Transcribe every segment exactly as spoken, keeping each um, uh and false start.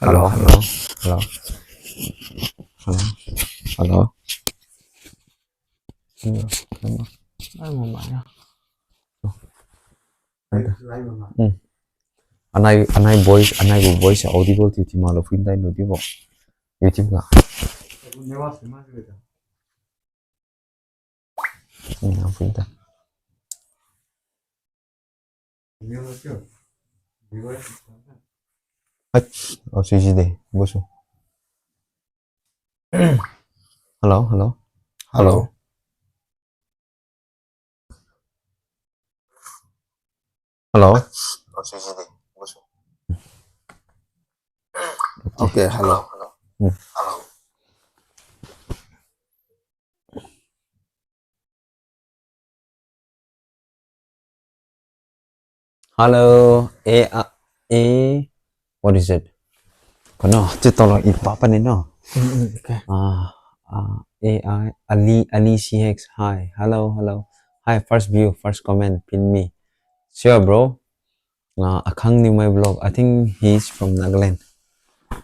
Hello, hello, hello. Hello, hello. Hello, hello. Ai, mama ya. Hmm. Anai, anai voice, anai gu voice audible ti ti malo phuidai lo dibo. YouTube ga. Hmm, phuidai. Hai, oh, si si de, bosu. Hello, hello. Hello. Hello. Hello. Okay, hello. Hmm. Hello, A I, A, what is it? Kono, chitolo ipa pani no. Mm, mm, okay. Ah, ah, A I, Ali, Ali C X, hi. Hello, hello. Hi, first view, first comment, pin me. Sure, bro. Uh, Akhang Niumai vlog. I think he's from Nagaland.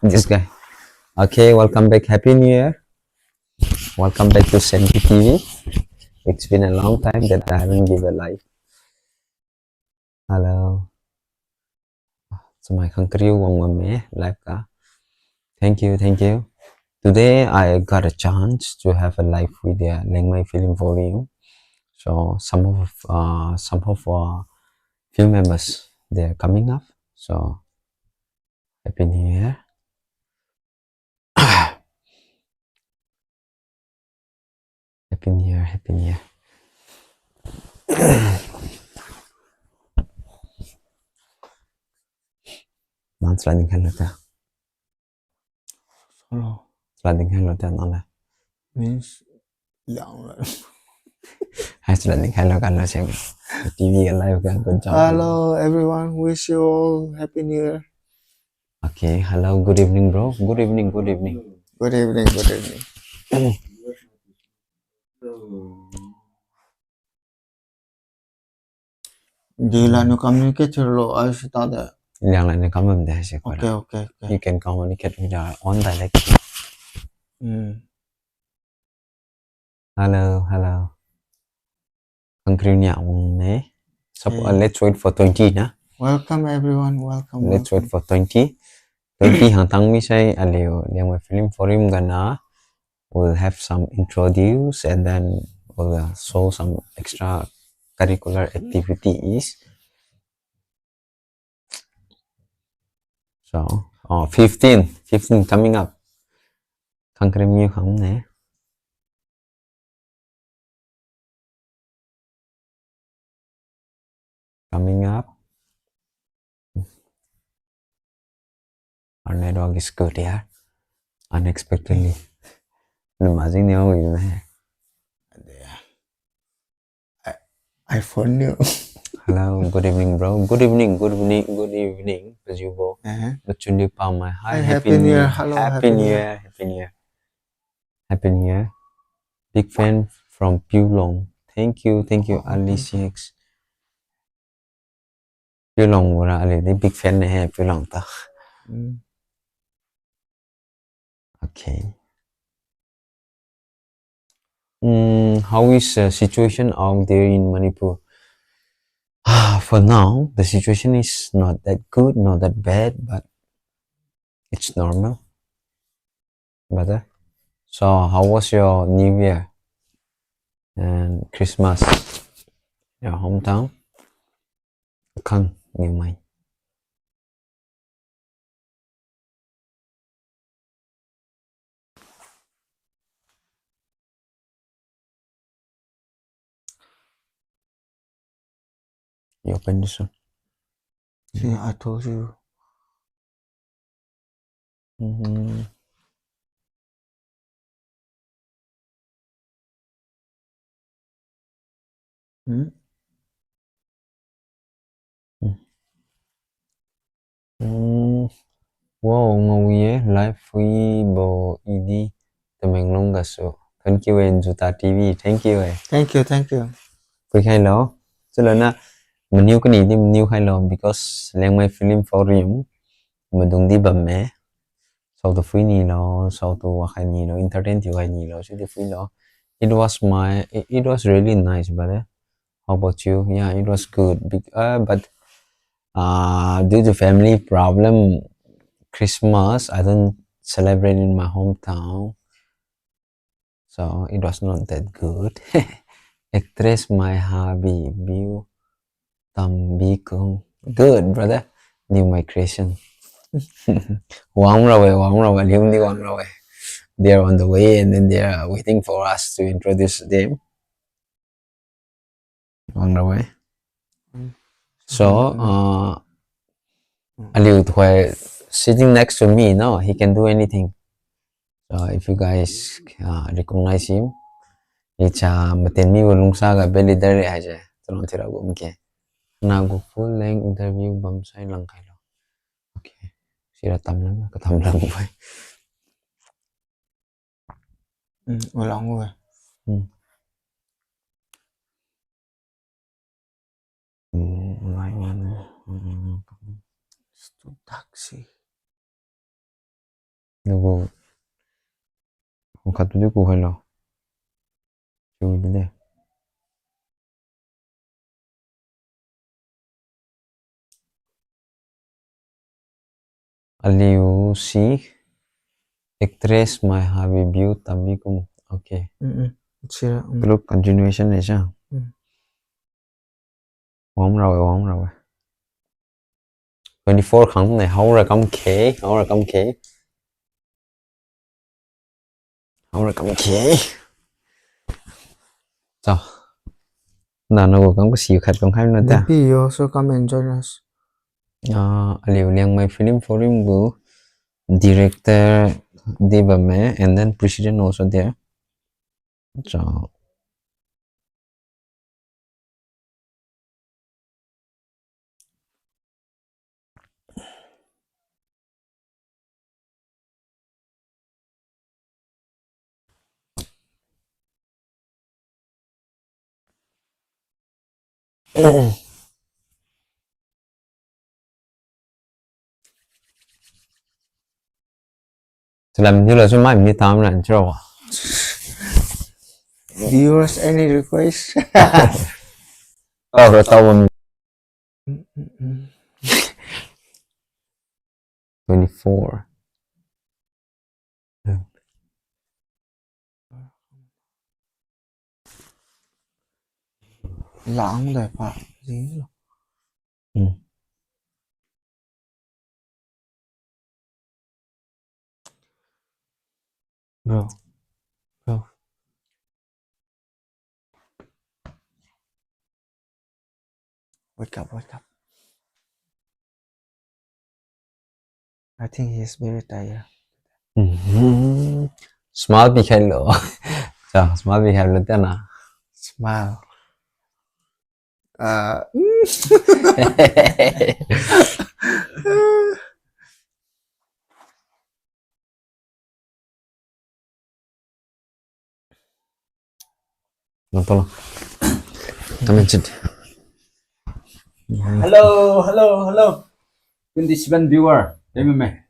This guy. Okay, welcome back. Happy New Year. Welcome back to Senki T V. It's been a long time that I haven't give a live. Hello. Chamai khang kariu wang wang me live ga. Thank you, thank you. Today I got a chance to have a live with the Liangmai Film Forum. So some of, uh, some of our film members, they're coming up. So Happy New Year. Happy New Year, Happy New Year. Nang chalad dinkhai lo ta. Hello. Chalad dinkhai lo ta nang la. Means, yang la. Hai, chalad dinkhai lo kan lo se. T V ga live kan kun chang. Hello, everyone. Wish you all Happy New Year. Okay, hello, good evening, bro. Good evening, good evening. Good evening, good evening. Di la niu communicate thiulo, ai si ta de. Liang la niu kam bam de se ko. Okay, okay, okay. You can communicate with our own dialect. Hmm. Hello, hello. Khang kariu nia wang ne. So, uh, let's wait for twenty na. Welcome everyone, welcome, welcome. Let's wait for twenty. Twenty hangtang mi sai aliu Liangmai Film Forum gana will have some introduce and then will, uh, show some extracurricular activities. So, oh, fifteen, fifteen coming up. Khang kariu mi khang ne. Coming up. Our network is good here. Unexpectedly. Lu majing ni wi me. Ade. I-, iPhone niu. Hello, good evening, bro. Good evening, good evening, good evening, Pajiubo. Uh-huh. Machunli Pamai. Hi, hi, Happy New Year. Hello, Happy New Year. Happy New Year. Happy New Year. Big fan from Piulong. Thank you, thank you, oh, okay. Ali C X. Piulong wara ali di big fan ne he, Piulong ta. Mm. Okay. Mm, how is, uh, situation out there in Manipur? For now, the situation is not that good, not that bad, but it's normal. Brother, so how was your New Year and Christmas? Your hometown? Khang Niumai. You open this one. See, I told you. Mm-hmm. Hmm? Hmm. Hmm. Wow, ngao ye, live phuibo idi Tamenglong gasu. Thank you, eh, Juta T V. Thank you, eh. Thank you, thank you. Phuikhailo. Chulana, maniu kani di maniu khailo, because Liangmai Film Forum, madung di bamme. Saotu phui nilo, saotu wakhai nilo, entertain thiukhai nilo, chiudi phuilo. It was my, it, it was really nice, brother. How about you? Yeah, it was good. Bec-, uh, but, uh, due to family problem, Christmas, I don't celebrate in my hometown. So it was not that good. Actress mai habi biu tambi kung. Good, brother. New my creation. Wang rawe, wang rawe, liumdi wang rawe. They are on the way and then they are waiting for us to introduce them. Wang rawe. Mm. So, mm, uh, mm, aliu tuhoi sitting next to me, no, he can do anything. So if you guys, uh, recognize him, icha maten mibo lungsa ga band leader le haise, chalong thira gu mke. Nagu full length interview bamsai langkhailo. Okay. Sira tamlang, katamlang bai. Hmm, walang we. Hmm. Hmm, ngai wan. Hmm. Stu taxi. Nagu. Khat tu di ku hai lo. Chu di de. Aliu si actress mai habi biu tambi kum. Okay. Mm, mm. Sira, mm. Look, continuation le sa. Mm. Warm rawe, warm rawe. Twenty-four khang ne, haora kam khe, haora kam khe. Haora kam khe. So, nana gu kam ko si khat kam khai na ta. D P, you also come and join us. Ah, aliu Liangmai Film Forum gu director di bamme, and then president also there. So, Salam dilo sumai mi tam lan chro. Viewers, any request? Oh, bro, tao bam. Twenty-four. Lang dai pa, jing lo. Hmm. Bro. Bro. Wake up, wake up. I think he is very tired. Mhm. Smile pikhai lo. So, smile pikhai lo tana. Smile. Ah. Nang tolong. Kami cit. Hello, hello, hello. Twenty-seven viewer. Thank you, ma'am.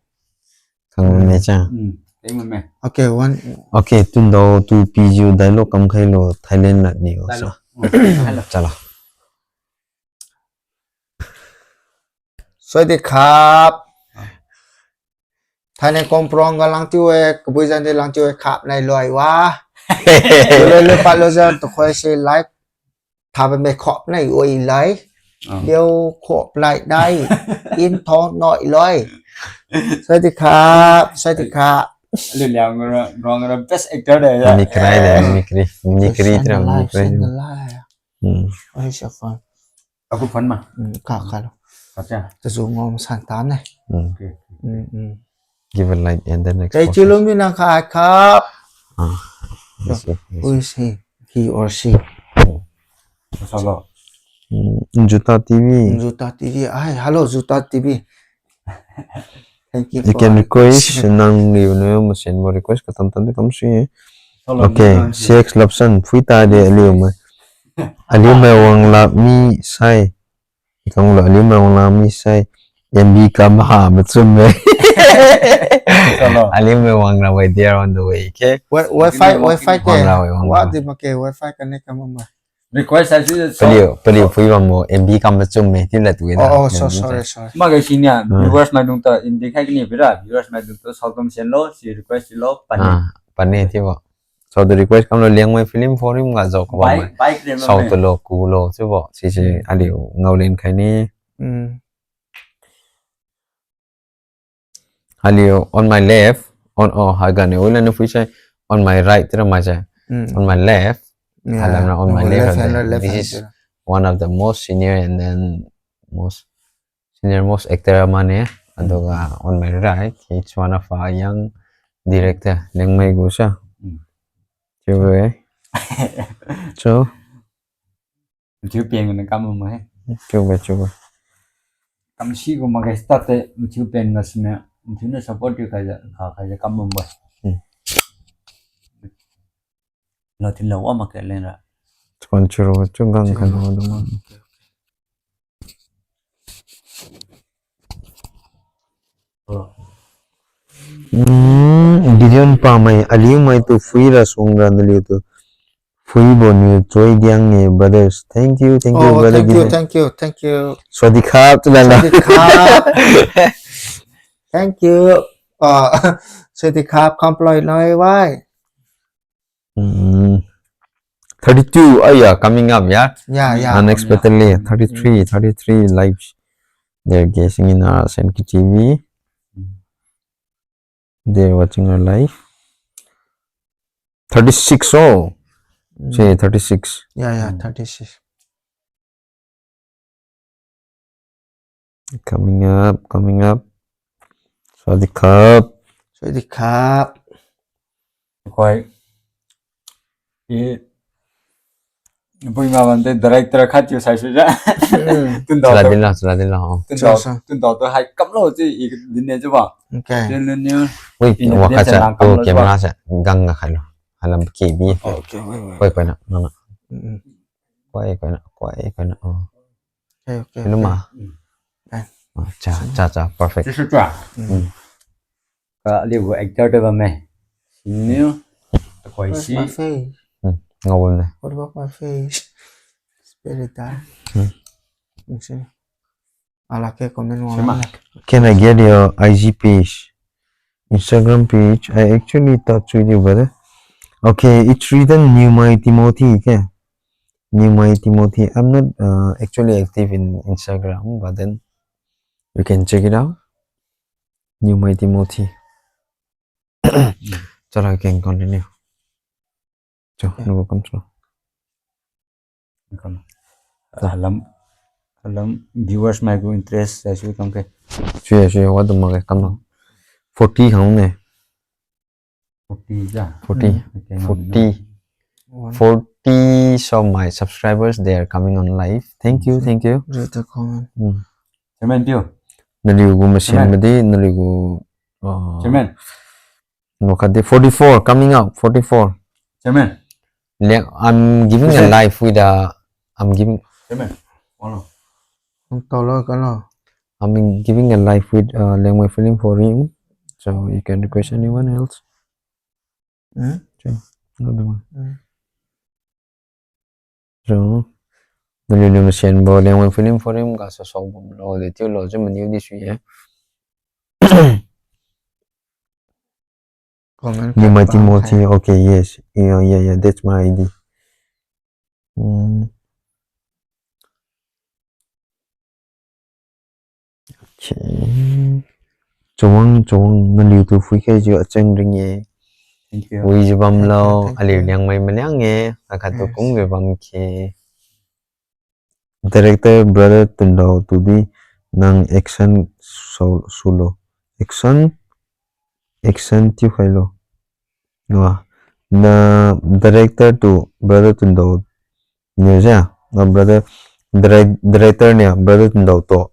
Kang me cha. Hmm, thank you, ma'am. Okay, one. Okay, tundo tu P G U dialogue kam khai lo Thailand na ni. Dialogue. Hmm, hello. Chala. สวัสดีครับ Thainai Komprong ga langtiu e, kabui jan di langtiu e, khap nai loi wa. Loi loi pa lo jan tu khoi se like. Tha ba me khop nai oi lai. Ah. Liu khop lai dai. In thong noi loi. สวัสดีครับ สวัสดีครับ Liu liang ra, rong ra best actor de ya. Mimicry de, mimicry. Mimicry tra, mimicry. Hmm. Oi, siapa? Aku phone ma. Hmm, ka, ka lo. Acha. Tazu ngom san tam ne. Hmm. Okay. Hmm, hmm. Give a like and then next. Tei post. Chilumi nang kha khap. Ah. Yes, yes, yes. Who is he? He or she? Hmm. Masalo. Hmm, Juta T V. Juta T V. Ai, hello, Juta T V. Thank you. You can request nang liu ne mo send mo request katam tam de kam si. Hello, okay, Juta T V. C X Lapsan, phui ta de aliu mai. Aliu mai wang lak mi sai. Ikang lo aliu mai wang lak mi sai. M B kam ha machum me. Chalo. Aliu me wang ra wai, they are on the way, okay? Wi-, wifi, wifi ke. Wang ra wai, wang ra wai. Wa di ma ke wifi connect kam ma. Request haisi so. Paliu, paliu phui bambo M B kam machum me, ti la tu ina. Oh, oh, so sorry, sorry. Ma ke sinia, hmm, viewers maidung tu, indi khai kini bira, viewers maidung tu, saltom send lo, si request lo, pan ni. Ah, pan ni, chiubo. So the request kamlo Liangmai Film Forum ga zao kabo mai. Bike, bike rim. Sao tu lo, ku lo, chiubo. Si si, hmm, aliu ngao len khai ni. Hmm. Aliu on my left, on, oh, haiga ni, wi la ni phui sai, on my right, tira mai sai. Mm. On my left, yeah, halam na on my left, left hand, right, left hand, this is one of the most senior and then most senior most actor ama ne. Mm. Aduga on my right, he's one of our young director, Liangmai gu sa. Mm. Chiu-e. So, Mathiu pen gu na kam bam he. Chiu-e, chiu-e. Kam si gu ma ke start te, Mathiu pen ga sine, Mathiu na support thiu khaijiu, kha khaijiu kam bambo. Hmm. Lo thin lo wa ma ke leng ra. Control chiu gang khan lo dung ma. Hmm, Gideon Pamai, aliu mai tu phui ra sung ra naliu tu. Phui bo niu choi diang e, brothers. Thank you, thank you, oh, brother Gideon. Thank you, thank you, thank you. Sawasdee khrap, tu la la. Sawasdee khrap. Thank you. Ah, sawasdee khrap, kam ploi noi wai. Mm. Thirty-two, ah, yeah, coming up, yeah? Yeah, yeah, unexpectedly, coming up. Thirty-three, mm, thirty-three lives. They're guessing in our Senki T V. Mm. They're watching our live. Thirty-six, oh. Mm. Say thirty-six. Yeah, yeah, mm, thirty-six. Coming up, coming up. Sawasdee khrap. Sawasdee khrap. Khoi. I, pui ma bam te director khat chiu sai su ja. Hmm. Tun dao tu. Chula din la, chula din la, oh. Tun dao, chula sa. Tun dao tu hai kam lo chi, i din ne chiu ba. Okay. Din ne ni. Ui, i ne wa din khat cha sa, kam lo chiu ba. Camera sa, gang ga khai lo. Halam ki bi. Okay, wait, wait. Koi, koi na, na, na. Mm, mm. Koi, koi na, koi, koi na, oh. Okay, okay, hello, okay. Ma. Mm. Eh. Ah, cha, cha, cha, perfect. Chiu su cha. Mm. Mm. Ka aliu gu actor de bamme. Siniu. Koi si. Where's my face? Hmm, ngao bamde. What about my face? It's very dark. Hmm. You see? Ala ke comment wang. Sima. Can I get your I G page? Instagram page? I actually touch with you, brother. Okay, it's written Newmai Timothy, okay? Newmai Timothy. I'm not, uh, actually active in Instagram, but then you can check it out. Newmai Timothy. Chara can continue. Cho, okay. Nugu kam cho. Kam. Ta. Halam, halam viewers mai gu interest, sai su kam ke. Sui, sui, wa dum ma ke kam lo. Forty khang ne. Forty ja. Forty. Hmm. Okay, forty. One. Forty of my subscribers, they are coming on live. Thank you, thank you. Rate a comment. Hmm. Chairman, thank you. Naliu gu machine, chairman, madi, naliu gu, uh, chairman. No, khat di forty-four, coming out, forty-four. Chairman. Liang, I'm giving a, chairman, live with, uh, I'm giving. Chairman. Hello. Ang tao lo, kalo. I'm giving a live with, uh, Liangmai Film Forum. So you can request anyone else. Hmm? Sure. Another one. Hmm. So, naliu niu machine bo Liangmai Film Forum ga sa so bam lo, de tiu lo, jiu maniu di sui ye. Comment. Newmai Timothy. Okay, yes. Yeah, yeah, yeah, that's my I D. Hmm. Okay. Chawang, chawang, naliu tu phui khaijiu acheng ring ye. Thank you. Wijiu bam lo, thank you, thank you. Aliu Liangmai maliang ye, akhat tu, yes, kung wi bam khe. Director brother Tundao tu di nang action so, sulo. Action, action tiu khailo. Wa, na director tu brother Tundao niu ja, na brother, direct-, director niu brother Tundao tu.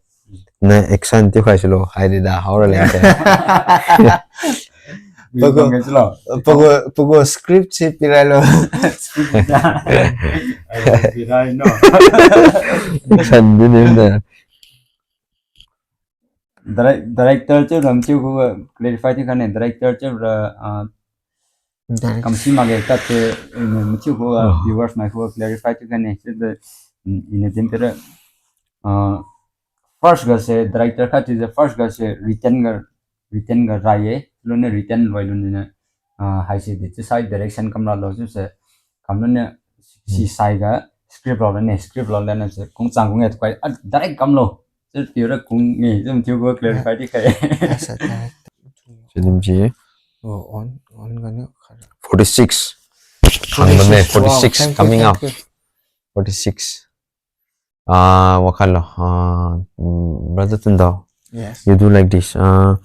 Na action tiu khai sulo, hai di da, hao ra leng se. Pagu, pagu, pagu script si pirai lo. Script da. Ai, pirai no. Action di ni da. Direct-, director chiu ra mathiu khuga clarify thiu khaine, director chiu ra, ah, Direct- kamsi makge khat se, eh, mathiu khuga, oh, viewers mai khuga clarify thiu khaine, chiude, mm, iniu din tera, ah, first ga se director khat thiujiu first ga se written ga, written ga rai ye, luniu written loi luniu, ah, haise di chiusai direction kamra lo chiuse, kam luniu si, mm, saiga script rao lane, script rao lane se kungchang kung-e tukai, ah, direct kamlo. Chiu piura kung-e, chiu mathiu khuga clarify thiu khai. Asa, direct. Chiu dim ji. Oh, on, on gani. Forty-six. Forty-six. Khang bamne, wow, forty-six thank you, coming up. Thank you. Forty-six. Ah, wakhatlo. Ah, mm, brother Tundao. Yes. You do like this. Ah,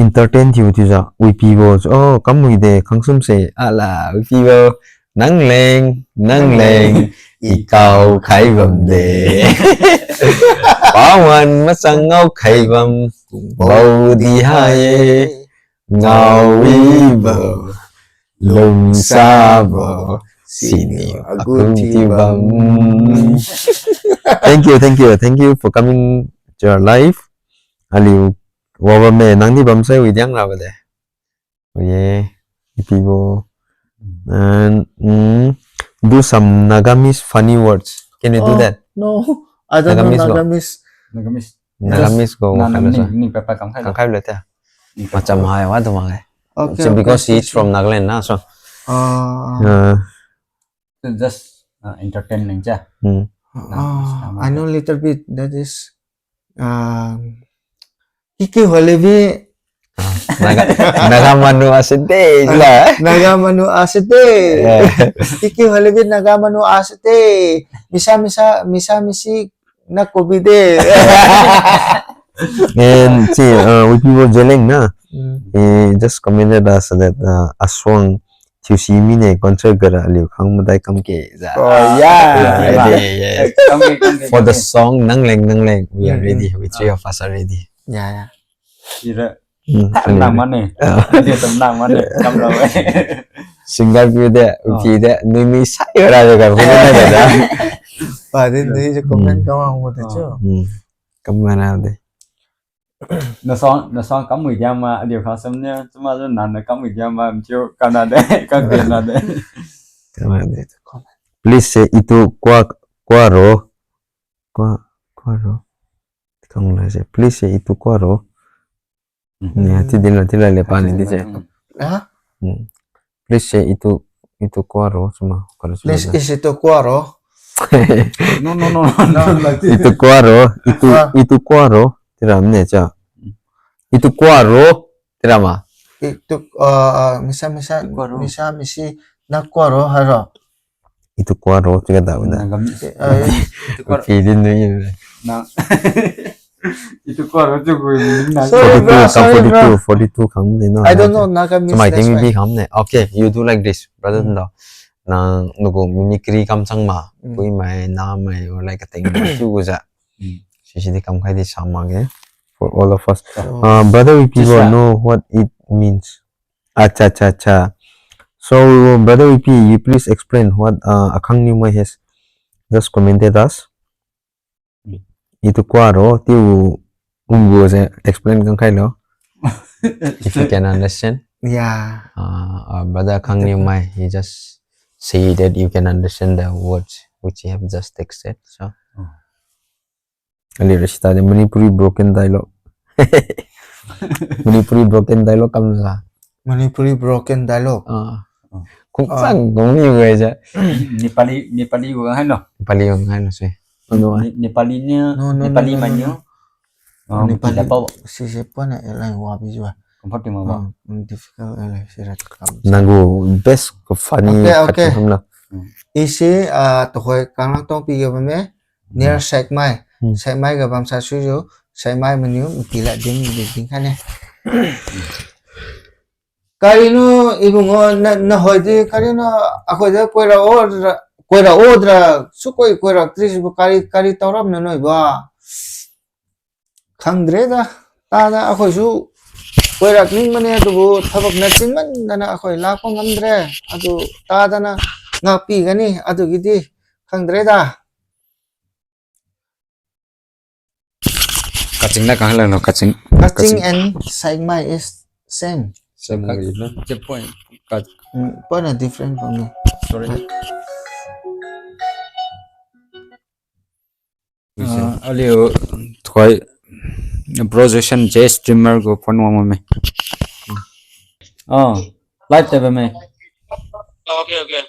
entertain thiu thiujiu, wipibo. Oh, kamwi de, khangsum se. Ala, wipibo. Nangleng, nangleng, i kao khai bamde. Pawan machang ngao khai bam, baodi ha-e. Ngaowibo, lungsabo, siniu akum thiubam. Thank you, thank you, thank you for coming to our live. Aliu, wabamme, nangdi bamsai widiang rabo de. Oye, ipibo. And, mm, do some Nagamese funny words. Can you do that? Oh, no. I don't know Nagamese go. Nagamese. Nagamese. Nagamese go. Just na, na, ni, ni, pa, pa, kam khai lo. Kam khai lo ta. Ni, pa, pa. Macham hai wa do ma khai. Okay, okay, okay. So because he's from Nagaland na, so. Ah. Uh, So just, uh, entertaining cha. Hmm. Ah, I know little bit. That is, um, Kiki Holebi. Ah, Naga, Naga manu ase de, ah, la. Naga manu ase de. Yeah. Kiki Holebi Naga manu ase de. Misa, misa, misa, misi, na kobi de. And si, uh, we people Jeleng na. Mm. He just commented us that, uh, Asuang thiusi mine concert gara aliu khang madai kam ke. Za. Oh, yeah. Yeah, ready, yes. Kam ke, kam ke, kam ke. For the song Nangleng Nangleng, we are ready. Mm, mm. We three of us are ready. Yeah, yeah. Ira. Hmm, tam nang mane. Ah. Dia tam nang mane. Kam lo. Singer view de, oh, view de, nui nui sai ra de ka, view de ka da. Pa din de je comment, hmm, ka wang mo de cho. Hmm. Kam mana de. Nasong, nasong kam wi dia ma, adio khang sam nia, chuma jo nan na kam wi dia ma, mchiu, kam na de, kam de na de. Kam na de. Please say itu kwa, kwa ro. Kwa, kwa ro. Kang la se, please say itu kwa ro. Mhm. Ni, ti din la, ti la le pa ni di se. Ah? Hmm. Please say itu, itu kwa ro, suma, kwa ro, suma. Please, is itu kwa ro? No, no, no, no, no, like this. Itu kwa ro, itu, ah, itu kwa ro, tira ne cha. Itu kwa ro, tira ma. Itu, ah, ah, misa, misa, itu kwa ro, misa, misi, na kwa ro, ha ro. Itu kwa ro, chiu ga da wina. Nagamese. Eh, eh. Itu kwa ro. Okay, din din. Na. Itu kwa ro chiu gu na. Sorry, bro, sorry, bro. Forty-two, forty-two, forty-two khang ne no. I don't know Nagamese, that's why. Chamai ting bi khang ne. Okay, you do like this, brother. Hmm. Tundao. Nang nagu mimicry kam chang ma. Hmm. Pui mai, na mai, or like a thing, chiu gu ja. Hmm. Sisi di kam khai di sa ma ge. For all of us. Oh. Uh, brother, we people know what it means. Acha, acha, acha. So, brother V P, you please explain what, uh, Akhang Niumai has just commented us. Itu kwa ro, tiu unggu se explain kang khai lo. If you can understand. Yeah. Uh, uh, brother Akhang Niumai, he just say that you can understand the words which he have just texted. So. Oh. Ali Rashida de Manipuri broken dialogue. Manipuri broken dialogue kam la. Manipuri broken dialogue. Ah. Oh. Kung sang kung ni we ja. Nepali, Nepali gu hai no. Nepali gu hai no se. Ano, ah. Ne-, Nepali ni, no, no, Nepali no, no, mai no, ni. Oh, Nepali. Tidak tahu. Si, si pun eh, lain wa bi jua. Comfortable ba? Hmm, difficult, eh, si rat kam. Nanggu best ko funny, okay, okay, khat tu ham la. Hmm. Isi, ah, tuhoi kang lang tong pi ga bamme. Near Sekmai. Hmm. Sekmai ga bam sa sui jo, Sekmai maniu, pi la ding, ding, ding kha ne. Kari nu, ibung o, na, na hoi di, kari nu, akhoi de koi ra o, ra, koi ra o, ra, su koi, koi ra, tri, kari, kari tau ram na noi ba. Khangdre da, tada akhoi su, koi ra ning mane, tubu, thabak na chin man, dana akhoi la ko ngamdre, atu, tada na, ngakpi gani, atu gidi, khangdre da. Kaching na kang lang lo, Kaching. Kaching and Saimaimai is same. Same. Ka-, way, no? Che point. Ka- Mm, point a different from me. Sorry. Ah, aliu tukhoi Bro Jason J Streamer gu phone wang mame. Ah, live te bamme. Okay, okay.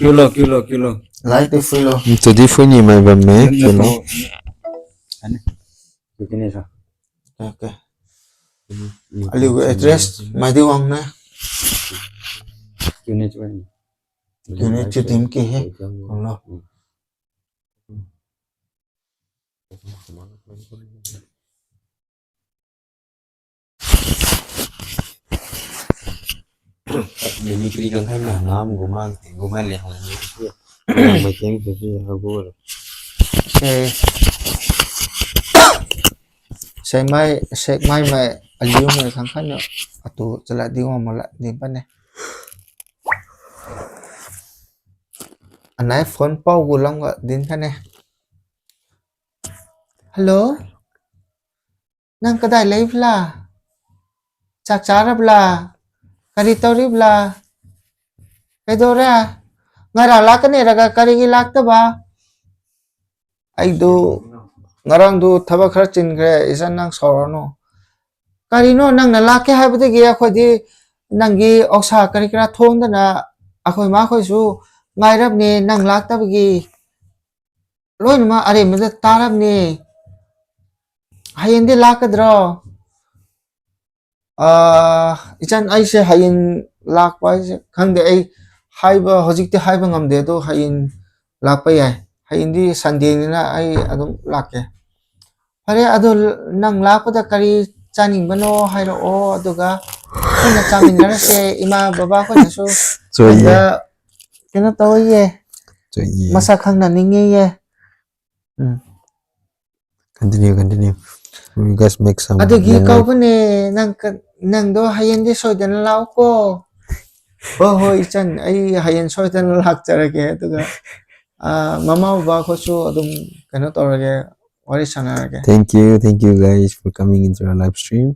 Kiu lo, kiu lo, kiu lo. Live te phui lo. Tudi phui ni mai bamme, kiu lo. Ane. Kiu kini sa. Okay, okay. Aliu gu address mai di wang ne. Kiu ni chu. Kiu ni chu dim ki he. Wang lo. Mimicry kang khai na ngam gu mang ti gu ngai le hang ni. Mai keng tu si ha gu. Eh. Saimaimai, Saimaimai, mai aliu mai khang khan na atu chala di wang mala di pa ne. Anai phone pao gu lam ga din khan ne. Hello? Nang kadai lei bla? Chak charabla? Kari tauribla? Kaidora? Ngarang lak kane raga kari gi lak taba? Aidu, ngarang du thabak khara chin kre, isan nang saorano. Kari no nang na lak ke haibo degi, akhoi di nang gi oksa kari kara thon dana, akhoi ma khoi su, ngai rab ne nang lak taba gi. Loinama are mada tarap ne. Hayin di lak kadra. Ah, ichan ai se hayin lak pai se. Khangde ai haiba, hojik ti haiba ngamde tu hayin lak pai ai. Hayin di Sunday ni na ai adum lak ke. Pare adu nang lak pada kari chaning bano haira o aduga. Kena chaning na se ima baba ko na su. Choi ye. Kena tao ye. Choi ye. Masa khang na ning ye. Hmm. Continue, continue. We just make some memory. Adugi kau bane, nang ka, nang do hayin di soidan lau ko. Oh, hoi, chan, ai hayin soidan lak chara ke, aduga. Ah, mama baba ko su adum kena tora ke, wari sana ke. Thank you, thank you guys for coming into our live stream.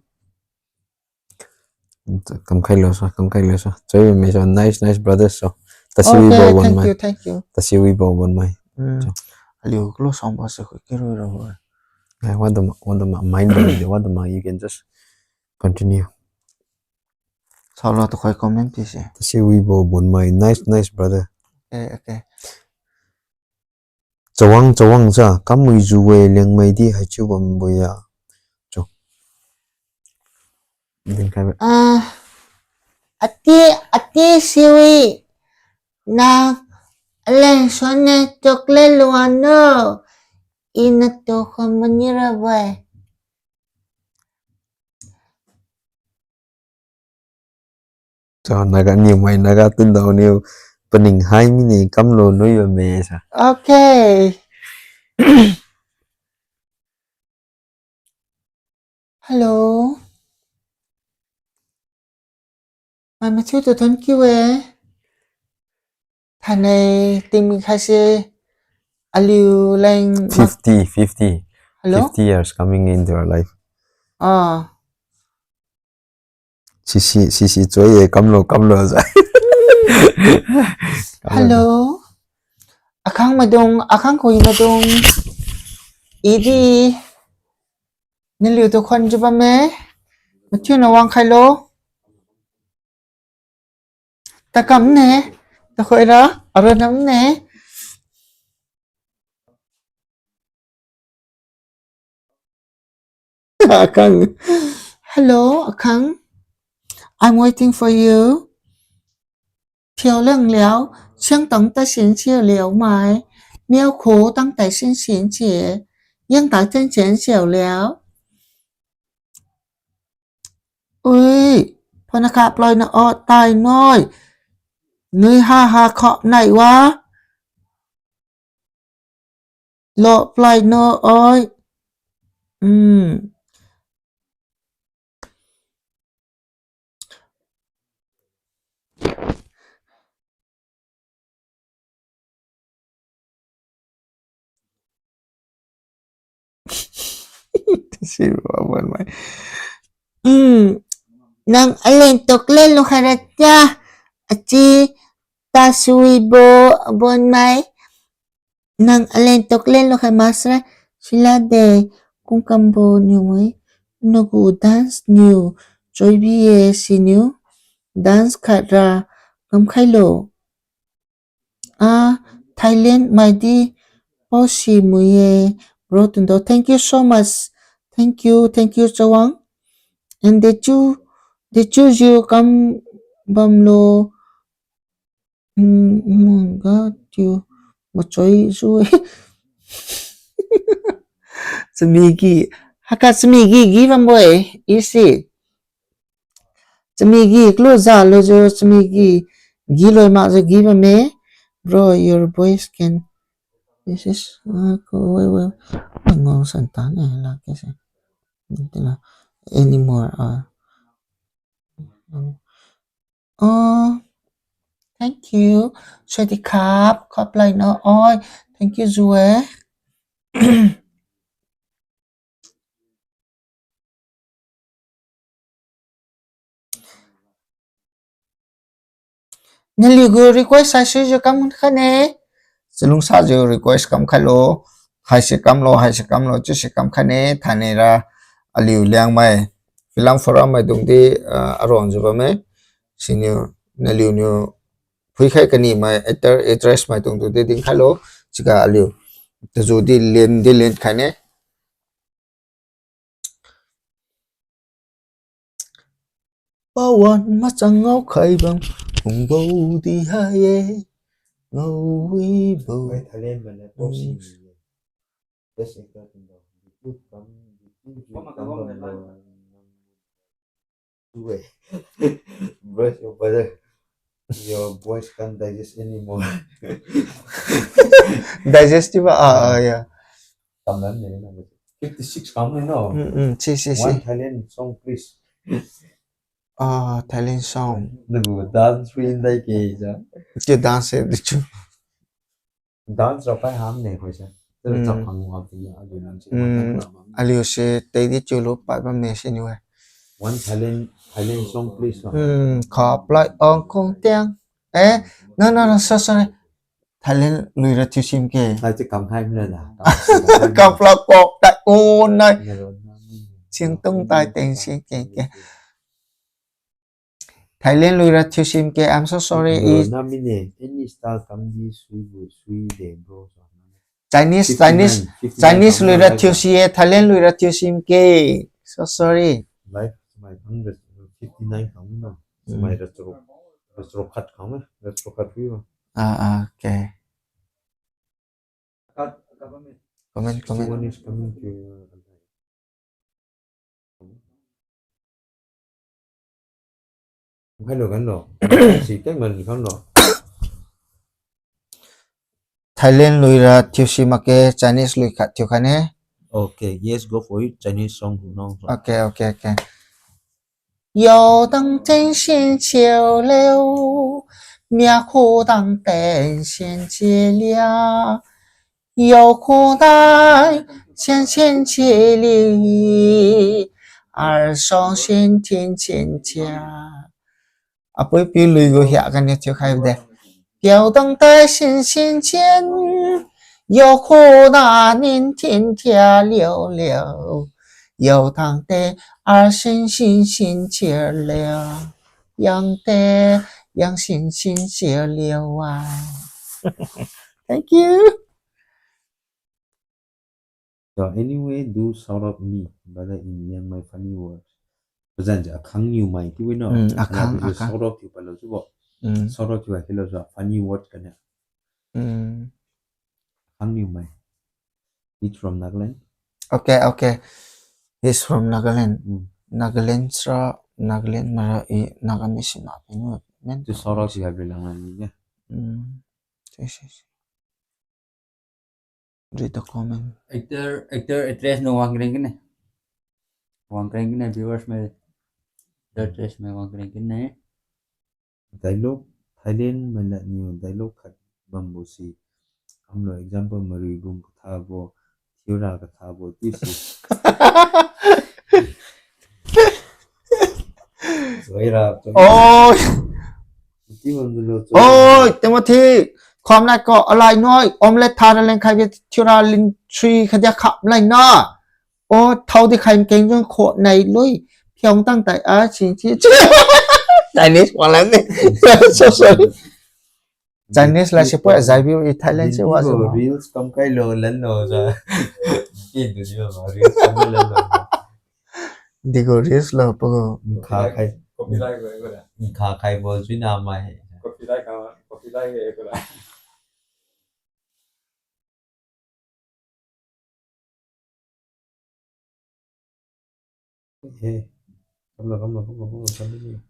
Kamkhai lo sa, kamkhai lo sa. Choi me sa, nice, nice brothers sa. Tasi wi bo bon mai. Okay, thank you, thank you. Tasi wi bo bon mai. Hmm. So. Aliu klo song ba se kiro ro. Eh, what the ma-, what the ma-, mind the, what the ma-, you can just continue. Sa lo tu khoi comment pi se. Tasi wi bo bon mai. Nice, nice brother. Okay, okay. Chawang, chawang sa, kamui ju we Liangmai di haichiu bambo ya. Cho. Din khai ba. Ah, ati, ati siwi. Na, aleng sone chocolate luan no. Ina to khon mani ra bai. So, Naga niu mai, Naga tun dao niu paning hai mine kamlo nui bamme sa. Okay. Hello. Mai mathiu tu thon kiu e. Thainai tingmi khaise aliu leng ma- Fifty, fifty. Hello? Fifty years coming into our life. Ah. Sisi, sisi choi ye, kamlo, kamlo sa. Hello. Akhang maidung, akhang khui maidung. Idi. Naliu tu khon jiu bamme. Mathiu na wang khailo. Takam ne. Takhoira. Aronam ne. Akhang. Hello, Akhang. I'm waiting for you. Thiu lang liao, siang tang ta sin siu liao mai. Miao kho tang tai sin sin si. Yang ta chen chen siu liao. Ui, phana kha ploi na o tai noi. Nui ha ha kho nai wa. Lo plai no oi. Hmm. Sibo Abonmai. Hmm. Nang alen toklen lukhai ra tia. Achi Tasuibo Abonmai. Nang alen toklen lukhai masra sila de kungkambo niu-e. Nagu dance niu choibi-e siniu dance khat ra kamkhailo. Ah, Thailand maidi pao si mui-e, bro Tundo. Thank you so much. Thank you, thank you, Chawang. And de chu, de chu jiu kam bamlo. Hmm, hmm, ga tiu machoi su-e. Chamigi, haka chamigi gi bambo-e, isi. Chamigi klo za lo jo chamigi gi loi mak jo gi bamme. Bro, your voice can. This is, uh, ko, wait, wait. Ngong san tan eh, la ke se. Ito la. Anymore, ah. Oh, thank you. Sawasdi kha, kha plai na. Oi, thank you, Zue. Naliu gu request haisi jiu kam khaine. Chalungsa jiu request kam khailo. Haisi kamlo, haisi kamlo, chiusi kam khaine. Thainai ra aliu Liangmai Film Forum maidung di, ah, aruang jiu bamme. Siniu naliu niu phuikhai kani mai actor, actress maidung tu di dinkhailo. Chiga aliu taju di len, di len khaine. Pawan machang ngao khai bam, hung bo di hai ye. Ngao wi bo. Wai Thailand mana pop si ni ye. Best actor tingbo. YouTube kam, YouTube kam bam lo. Wait. Bro, your brother, your voice can't digest anymore. Digestible, ah, ah, yeah. Tamlan ne na. Fifty-six kam ne no. Mm, mm, si, si, si. One Thailand song, please. Ah, Thailand song. Nagu dance win dai ke ja. Ke dance de chu. Dance ra pai ham ne khoi se. Tera chap khang ngam ti aliu nang si. Mm, aliu se tei di chiulu pad bamme siniu-e. One Thailand, Thailand song, please, no? Hmm, kha plai ong kong tiang. Eh, no, no, no, so sorry. Thailand lui ra thiu sim ke. Thai chi kam khai mla da. Kam pla kok tai o nai. Sing tung tai teng sing ke ke. Thailand lui ra thiu sim ke, I'm so sorry. Bro, i na mi ne, any style kam di sui bu sui de, bro. Chinese, Chinese, fifty-nine, fifty-nine Chinese kam lui ra na thiu si e, Thailand lui ra thiu sim ke. So sorry. Live, my hundred fifty-nine kam na. Mm. My retro, retro cut kam na, retro cut view. Ah, ah, okay. Comment, comment. Someone is coming to your Hello, hello. Si teng man hello. Thailand lui ra thiu si mak ke, Chinese lui khat thiu khaine. Okay, yes, go for it. Chinese song, no. Okay, okay, okay. 要当真心就了， Apui pi lui gu hia kani thiu khai de. 表当在心心间，有苦难明天天天了了，有糖的儿心心心切了，养的养心心切了啊。Thank you. So anyway, do shout out me, brother, in Liangmai funny words. Pazan ja akhang niu mai ti wi no. Mm, akhang, akhang. Shout out thiu palo chiubo. Mm. Shout out thiu palo chiubo funny word kania. Mm. Akhang niu mai. He's from Nagaland. Okay, okay. He's from Nagaland. Mm. Nagaland sira, Nagaland mara i Nagamese na pinu men. To shout out thiu palo lang ni ya. Mm. Yes, yes. Read the comment. Actor, actor, actress niu wangkeng kine. Wangkeng kine, viewers mai. Actor, actress mai wangkeng kine. Dialogue, Thailand mai lad niu dialogue khat bambo si. Kamlo example, Maruibung kathabo, Thiura kathabo, chiu si. Oi. Oi, Timothy, khomlai ko, alai noi, omelette thara leng khai bi thiura lin three khadia khap lai na. O, thao di khai keng jun kho nai lui. Phiong tang tai a, chi, chi, chi. Chinese wala ni. So sorry. Chinese la si poi, zai view i Thailand si wa. Reels kam kai lo, lan lo, ja. Ki du di ba, reels kam lo, lan lo. Digo reels lo, pago. Nkha khai. Copyright ko, ko da. Nkha khai bo, jui na mai. Copyright ka, copyright ko da. Eh, kamlo, kamlo, kamlo, kamlo, kamlo.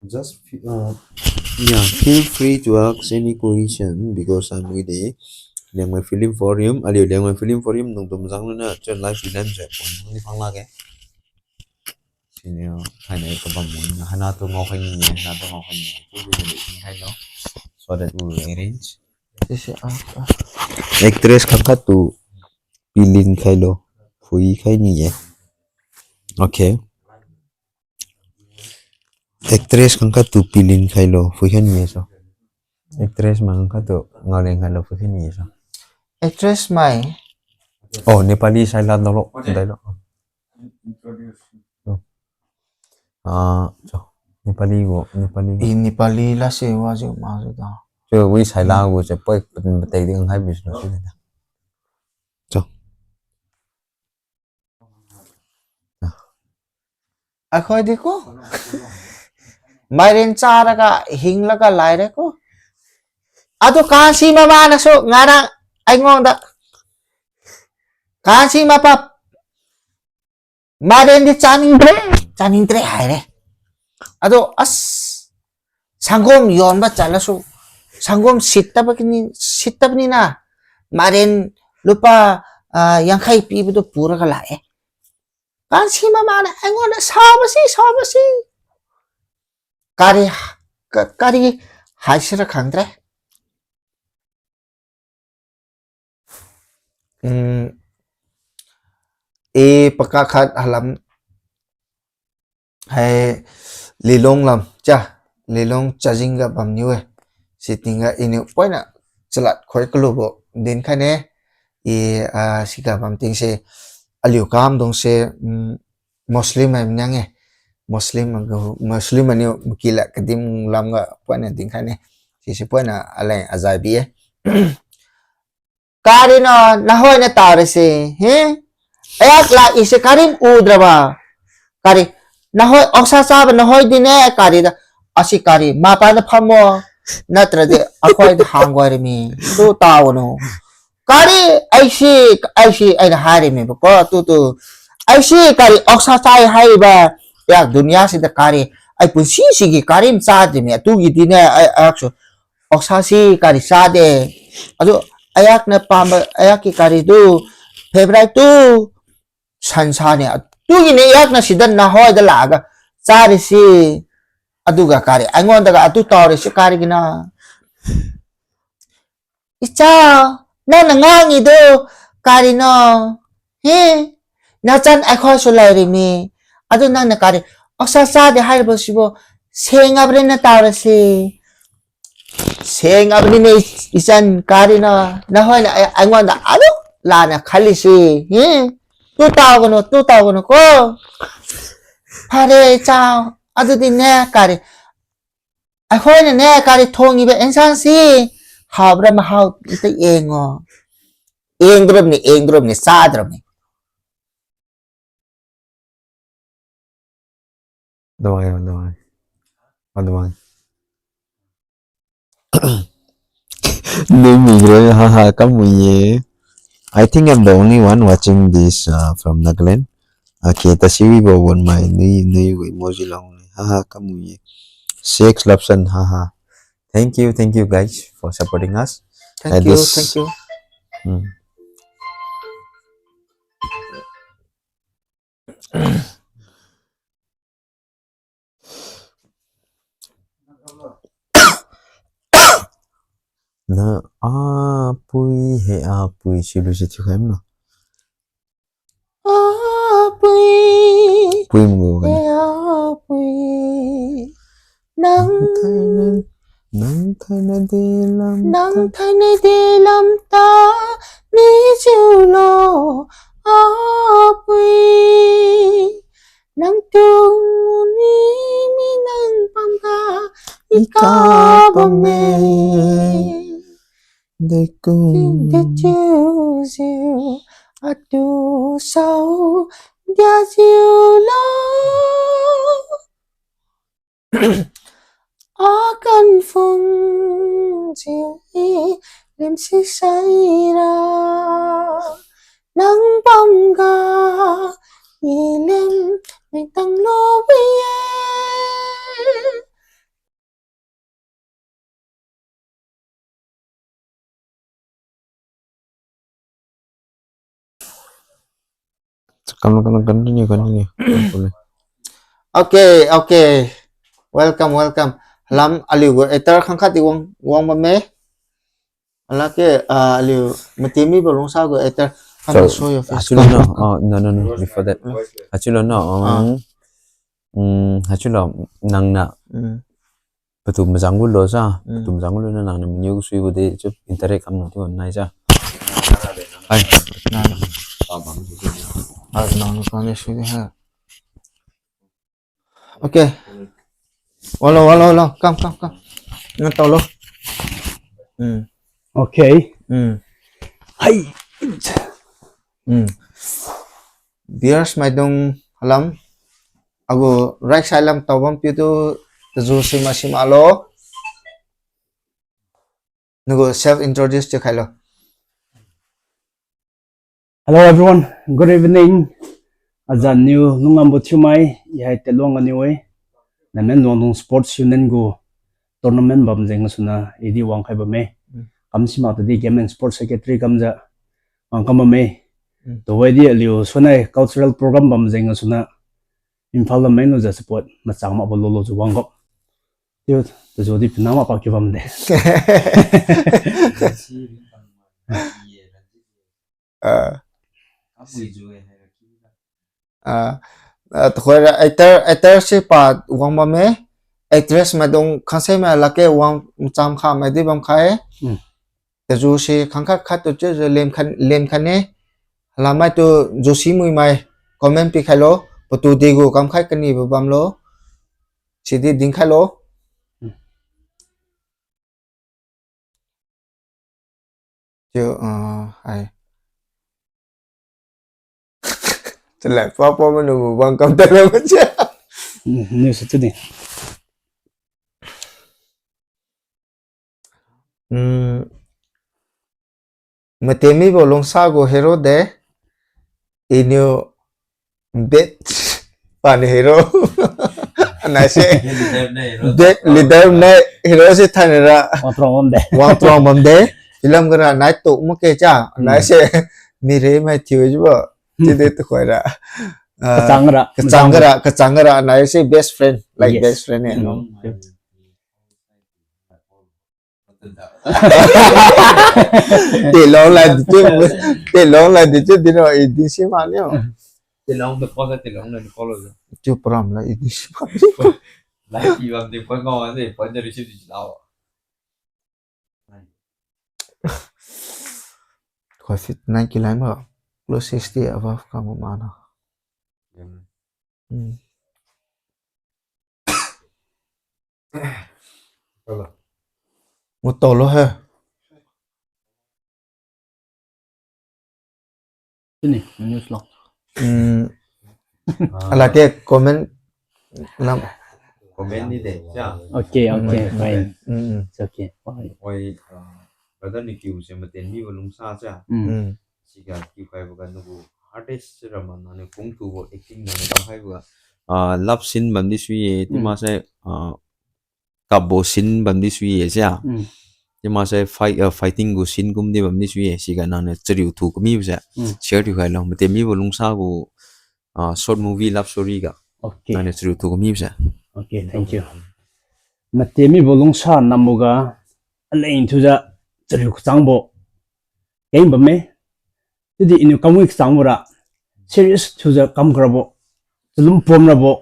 Just fe-, uh, yeah, feel free to ask any question because I'm with the Liangmai Film Forum. Aliu Liangmai Film Forum nung tum zang luna, chun live event je, pon ni phang lage. Sini, hai nai kabam mung, hana tu ngao khai ni, hana tu ngao khai ni, tu bi ni khai lo. So that we will arrange. Sisi, ah, ah. Actress khangkhat tu pilin khai lo, phui khai ni ye. Okay. Actress khangkhat tu pilin khai lo, phui khai ni ye so. Actress mai khangkhat tu ngaoleng khai lo, phui khai ni ye so. Actress mai. Oh, Nepali sai la dolo, dai lo. Oh. Ah, so, Nepali gu, Nepali gu. I Nepali la se wa jiu ma jiu da. So, wi sai la gu se poi pat-, patek di ngai business ni da. So. Ah. Akhoi di ko. Mairen charaga, hinglaga laire ko. Atu kansi mama nasu ngarang ai ngong da. Kansi mapap. Mairen di chaning tre, chaning tre haire. Ado as, sanggom yonba chatlasu, sanggom sittaba kini, sittaba nina, mairen lupa, ah, yangkhai pibadu puraga lae. Kansi mamana, aingona sabasi, sabasi. Kari, ka-, kari haisira khangtre. Hmm, e paka khat halam, hai Lilong lam, cha, Lilong chajing ga bamniu e. Siting ga iniu poina chalat khoi kalubo dinkhaine. I, ah, siga bamting se, aliu kamdung se, hmm, Muslim mai mniang e. Muslim ga, Muslim maniu makila kadim lamga poina dinkhaine. Sisi poina aleng azai bi e. Kari no, nahoi na tare se, he? Ayak la ise kari udraba. Kari, nahoi oksa chaba nahoi dine kari da. Asi kari, mapa na phamo. Natra de, akhoi da hangwari mi. Tu tao no. Kari, aisi, aisi, aina hari mi bako, tu, tu. Aisi, kari, oksa chai hari ba. Ya, dunia si da kari. Ai punsi sigi kari mcha de mi. Tu gi dine, ai, ayak su. Oksa si kari chade. Adu ayak na pamba, ayak ki kari tu, favorite tu, sansa ni. Adu gini ayak na sidan nahoi da laga. Chari si, aduga kari. Aingon daga adu taori si kari gina. Icha, nang na ngangi do, kari no. He, nachan akhoi sulai rimi. Adu nang na kari. Oksa chade haibo sibo. Seng abre na taori si. Seng abri ne ichan kari na, nahoi na, ai, aingon da, alo, lana khali si, hi, tu tao gano, tu tao gano ko. Phare chao, adu di ne kari. Ahoi na ne kari thongi ba insan si, hao bra mahao, ita engo. Eng drum ni, eng drum ni, sa drum ni. Duai, duai. Duai. Nui mi groi, ha ha, kam mui ye. I think I'm the only one watching this, uh, from Nagaland. Okay, tasi wi bo won mai nui, nui wi emoji long ni. Ha ha, kam mui ye. Sex lapsan, ha ha. Thank you, thank you guys for supporting us. Thank you, thank you. Hmm. Na apui he apui silu si thiukhai mlo. Apui. Pui mgu he gani. Apui. Nang thainai, nang thainai de lam, nang thainai de lamta mi jiulo. Apui. Nang tungni mi nang pamga ika bamme. Dekung. Dechiujiu atu sao diajiulo. Akan phungjiu i lemsi saira. Nang pamga i lem mengtang lo bi-e. Kam, kam, continue, continue. Okay, okay. Welcome, welcome. Lam aliu gu actor khangkhat di wang, wang bamme. Alakge, ah, aliu Matemibo Lungsa gu actor. Come to show your face. Haichiulo no. Oh, no, no, no. Before that. Haichiulo no. Ah. Um, mm, haichiulo nangniu. Mm. Patu majang gulo sa, mm, patu majang gulo na nangniu maniu sui gu de, chiu interact kamlo chiu nai sa. Hai. Nang. Ah, nang kani sui de ha. Okay. Walo, walo, walo. Come, come, come. Nang tao lo. Hmm. Okay. Hmm. Hai. Hmm. Viewers maidung alam. Agu right side lam tao bam piu tu taju sima sima lo. Nagu self introduce thiu khailo. Hello everyone, good evening. Aja niu lungngam bo thiumai, i hai Teluang aniu-e. Nagaland Luangdong Sports Union gu tournament bam jeng gasuna, i di wangkhai bamme. Mm. Kam simak tadi Game and Sports Secretary kamjiu wangkam bamme. Mm. Tuhoi di aliu suonai cultural program bam jeng gasuna, Imphal lam meng lujiu support machang makbo lulo jiu wangkam. Chiu, taju di pina mak pa kiu bamde. Ah. Ah, ah, tuhoira actor, actor si pa wang bamme, actress maidung khangse mai lakge wang macham kha mai di bam khai. Hmm. Taju si khangkhat khat tu chiujiu lem khan, lem khan ne. Halamai tu jusi mui mai comment pikhailo, patu degu kamkhai kanibo bamlo. Sidi dinkhailo. Hmm. Chiu, ah, hai. Chalai papa manu bang kam talo macha. Hmm, niu sa chiudi. Hmm. Matemibo Lungsa gu hero de. Iniu best paniu hero. Anai se. Leader ne hero. Best leader ne hero se thainai ra. Wangtruang bamde. Wangtruang bamde. Film ga ra nai tu makge cha. Anai se. Mire mai thiu jibo. Chiudi tuhoira. Ah, kachang ra. Kachang ra, kachang ra. Anai se best friend. Like, yes, best friend ne. Mm. Telong la di chiu, telong la di chiu, dino, i di si ma niu. Telong de pause, telong de follow. Chiu pram la, i di si ma. Like, i bam di pause ngao, de pause de receive di lao. Koi fit nine kilo ma, plus sixty above kam mana. Hmm. Hello. Mo tolo he. Sini, news lo. Hmm. Ah. Alakge comment lam. Comment ni de, cha. Okay, okay, hmm, fine. Hmm, hmm. It's okay, fine. Oi, ah, brother ni kiu se maten mibo lungsa cha. Hmm. Hmm. Siga kiu khaibo ga nagu artist ramma nangniu kungtubo acting nangniu kamkhaibo ga, ah, love scene bamdi sui ye, hmm, chiu maksai, ah, kapbo scene bamdi sui ye sia. Hmm. Chiu maksai fight, ah, fighting gu scene kumdi bamdi sui ye, siga nangniu chariu thu kamibo se. Hmm. Share thiu khailo, maten mibo lungsa gu, ah, short movie love story ga. Okay. Nangniu chariu thu kamibo se. Okay, thank you. Maten mibo lungsa nambo ga, aleng thujiu, chariu kachangbo keng bamme. Chiudi iniu kamwi kachangbo ra serious thiujiu kam karabo, chalum pom rabo,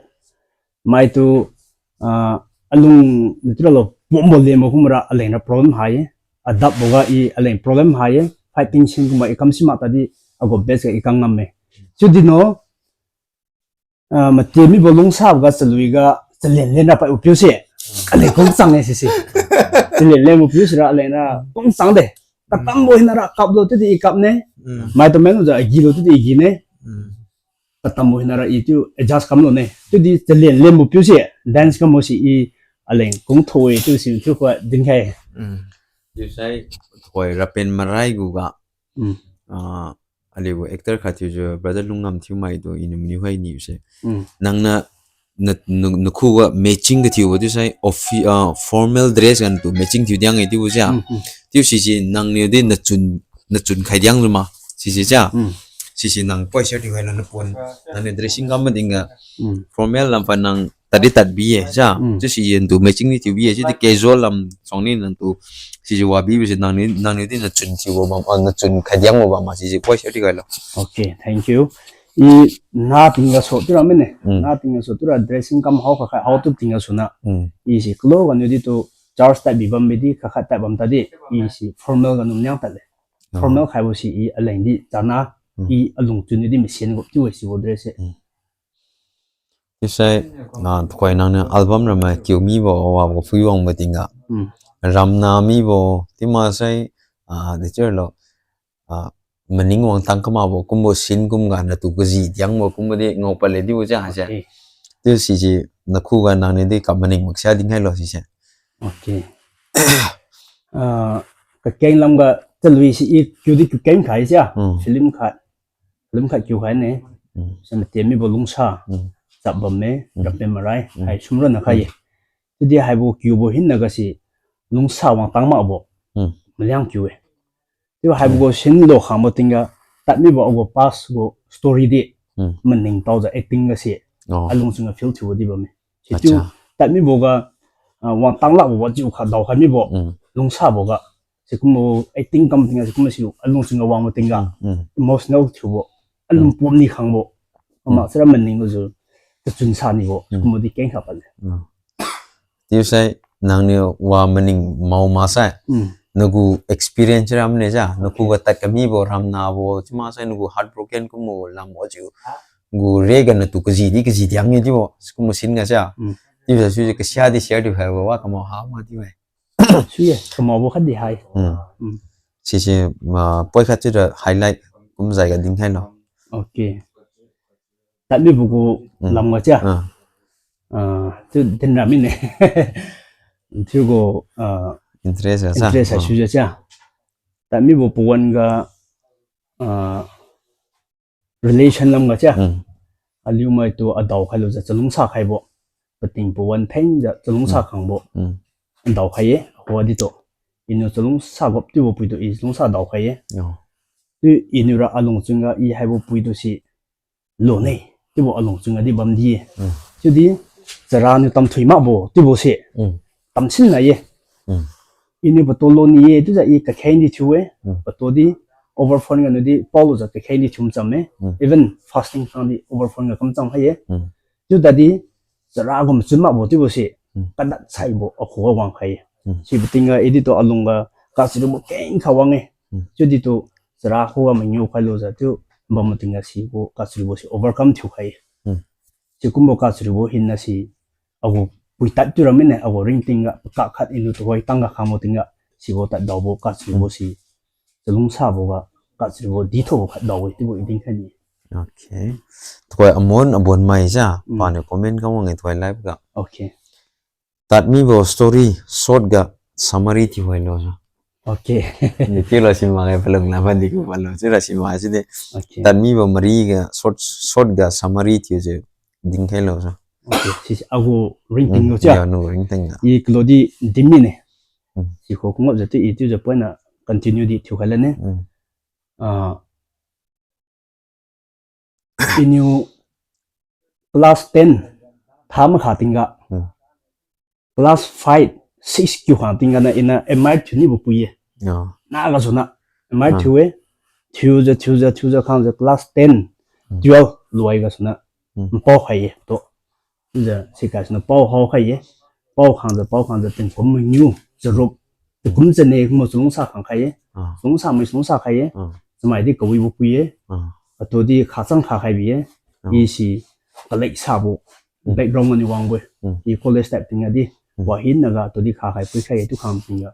maitu, ah, alung natu ralo pombo lenbo kumra aleng ra problem hai-e. Adapboga i aleng problem hai-e. Fighting scene kumbo i kam simak tadi agu best ga i kam ngamme. Chiudi no, ah, mati mibo lungsaboga chalui ga chalen lenra paibo piu se. Aleng kung chang-e sise. Chalen lenbo piu sira aleng ra kung chang de. Katambo hina ra kaplo chiudi i kapne. Maitu menglujiu agilo chiudi i gine. Katambo hina ra i chiu adjust kamlo ne. Chiudi chalen lenbo piu se dance kambo si i aleng kung tho-e chiu si thiu kha dinkhai. Chiusai tuhoi Rapen Marai guga, ah, aliu gu actor khat thiujiu brother Lungngam Thiumai tu iniu maniu hai niu se. Nangniu na, na, nakhuga matching kathiubo chiusai offi-, ah, formal dress ga natu matching thiu diang-e chiubo sia. Chiu sise nangniu di nachun, nachun khai diang jiu ma. Sise sia. Sise nang poi share thiu hailo napon. Nangniu dressing kam matingga formal lam pa nang tadi tadbi-e sia. Chiu sise natu matching di thiubi-e. Chiudi casual lam suangni nangtu sise wabibo se nangniu, nangniu di nachun thiubo bam, ah, nachun khai diangbo bam ma sise poi share thiu hailo. Okay, thank you. I nating gasu chiura mine. Nating gasu chiura dressing kam hao khat khat hao tu ting gasuna. I si kalo ganiu di tu church tadbi bambi di khat khat tad bam tadi. I si formal ganiu niang tadle. Formal khaibo si i aleng di chana, i alungchun di machine gu chiu-e sibo dress se. Chiusai, ah, tuhoi nangniu album ramai kiu mibo wabo phui wangbo tingga, ramna mibo chiu maksai, ah, dechiu lo, ah, maning wangtang kamakbo kumbo scene kumga natu kaji diangbo kumbo di ngao padle chiubo sia se. Chiu sise nakhuga nangniu di kamaning maksia dinkhai lo sise. Okay. Ah, kakeng lamga chalui si i kiu di kiu keng khai sia. Film khat, film khat kiu khai ne. Sa mati mibo lungsa chap bamme, Rapen Marai hai sumronna khai-e. Chiudi haibo kiubo hinna gasi lungsa wangtang makbo maliang kiu-e. Chiu haibo gu scene lo khangbo tingga, tad mibo agu past gu story di maningtaojiu acting gase alungchun ga feel thiubo di bamme. Sichiu tad miboga, ah, wangtang lakbo wajiu kha daokhai mibo lungsaboga, sikumbo acting kam tingga sikumbo si alungchun ga wangbo tingga emotional thiubo, alung pumni khangbo, ama sira maning gajiu tachun sanibo sikumbo di kengkha pale. Chiusai nangniu wa maning mao maksai, nagu experience ramne ja, nakhuga tad kamibo ramnabo chiu maksai nagu heartbroken kumbo lambo chiu, gu rega natu kaji di kaji diang-e chiubo sikumbo scene ga sia. Chiusai sui kasia di share di haibo wa kamao ha ma chiu-e. Sui-e, kamaobo khatdi hai. Sise, ah, poi khat chiura highlight kumjai ga dinkhailo. Okay. Tad mibo gu lamga chia, ah, chiu dinra mine. Chiugu, ah, interest ga sa, interest ga sujiu chia, tad mibo pawan ga, ah, relation lamga chia, aliu maitu adao khailujiu chalungsa khaibo, pating pawan phengjiu chalungsa khangbo adao khai-e, wadi tu. Iniu chalungsa gap chiubo pui tu i chalungsa dao khai-e. Chiu iniu ra alungchun ga i haibo pui tu si lone, chiubo alungchun ga di bamdi-e. Chiudi chara niu tamthui makbo chiubo se tamsin na ye. Iniu patu loni ye chiujiu i kakheng di thiu-e. Patu di over phone ganiu di paolujiu kakheng di thiu cham-e. Even fasting khang di over phone ga kamchang khai-e. Chiu tadi chara gu machun makbo chiubo se kadat saibo akhuga wang khai-e. Sibo tingga i di tu alungga kachariubo kengkha wang-e. Chiudi tu chara khuga mangiu khailujiu chiu bambo tingga sibo kachariubo si overcome thiu khai-e. Sikumbo kachariubo hinna si agu puitad chiura mine, agu ringting ga pakak khat iniu tuhoi tangga khangbo tingga sibo tad daobo kachariubo si chalungsaboga kachariubo dithobo khat dao-e chiubo i dinkhai ni. Okay. Tuhoi Amon Abonmai ja, paniu comment kam wang-e tuhoi live ga. Tad mibo story short ga summary thiu hailo ja. Dechiu lo simak-e palung la bandi ku palo chiura simak side. Tad mibo mari ga short, short ga summary thiujiu dinkhailo ja. Sise agu ringting lo chia, nagu ringting ga i kalodi din mine. Sikhu kungapjiu chiu i chiujiu poina continue di thiukhai lane. Ah, iniu class ten tha makha tingga, class five, six kiu khang tingga na iniu M I thiunibo pui-e. na gasuna. Mai Ah. thiu-e. Thiujiu, thiujiu, thiujiu khangjiu class ten, Hmm. twelve luai gasuna. Hmm. Npao khai-e, to. Chiujiu sikai suna pao hao khai-e. Pao khangjiu, pao khangjiu tingkum mangiu, charup. Tingkum chane kumbo chalungsa khang khai-e. Ah. Chalungsa mai chalungsa khai-e. Ah. Chamai di kawibo pui-e. Ah. Atu di khachang kha khai bi-e. Ah. I si kalek sabo. Hmm. Background ganiu wangbo-e. Hmm. I college type tingga di. Hmm. Wahinaga atu di kha khai pui khai-e tu khang tingga.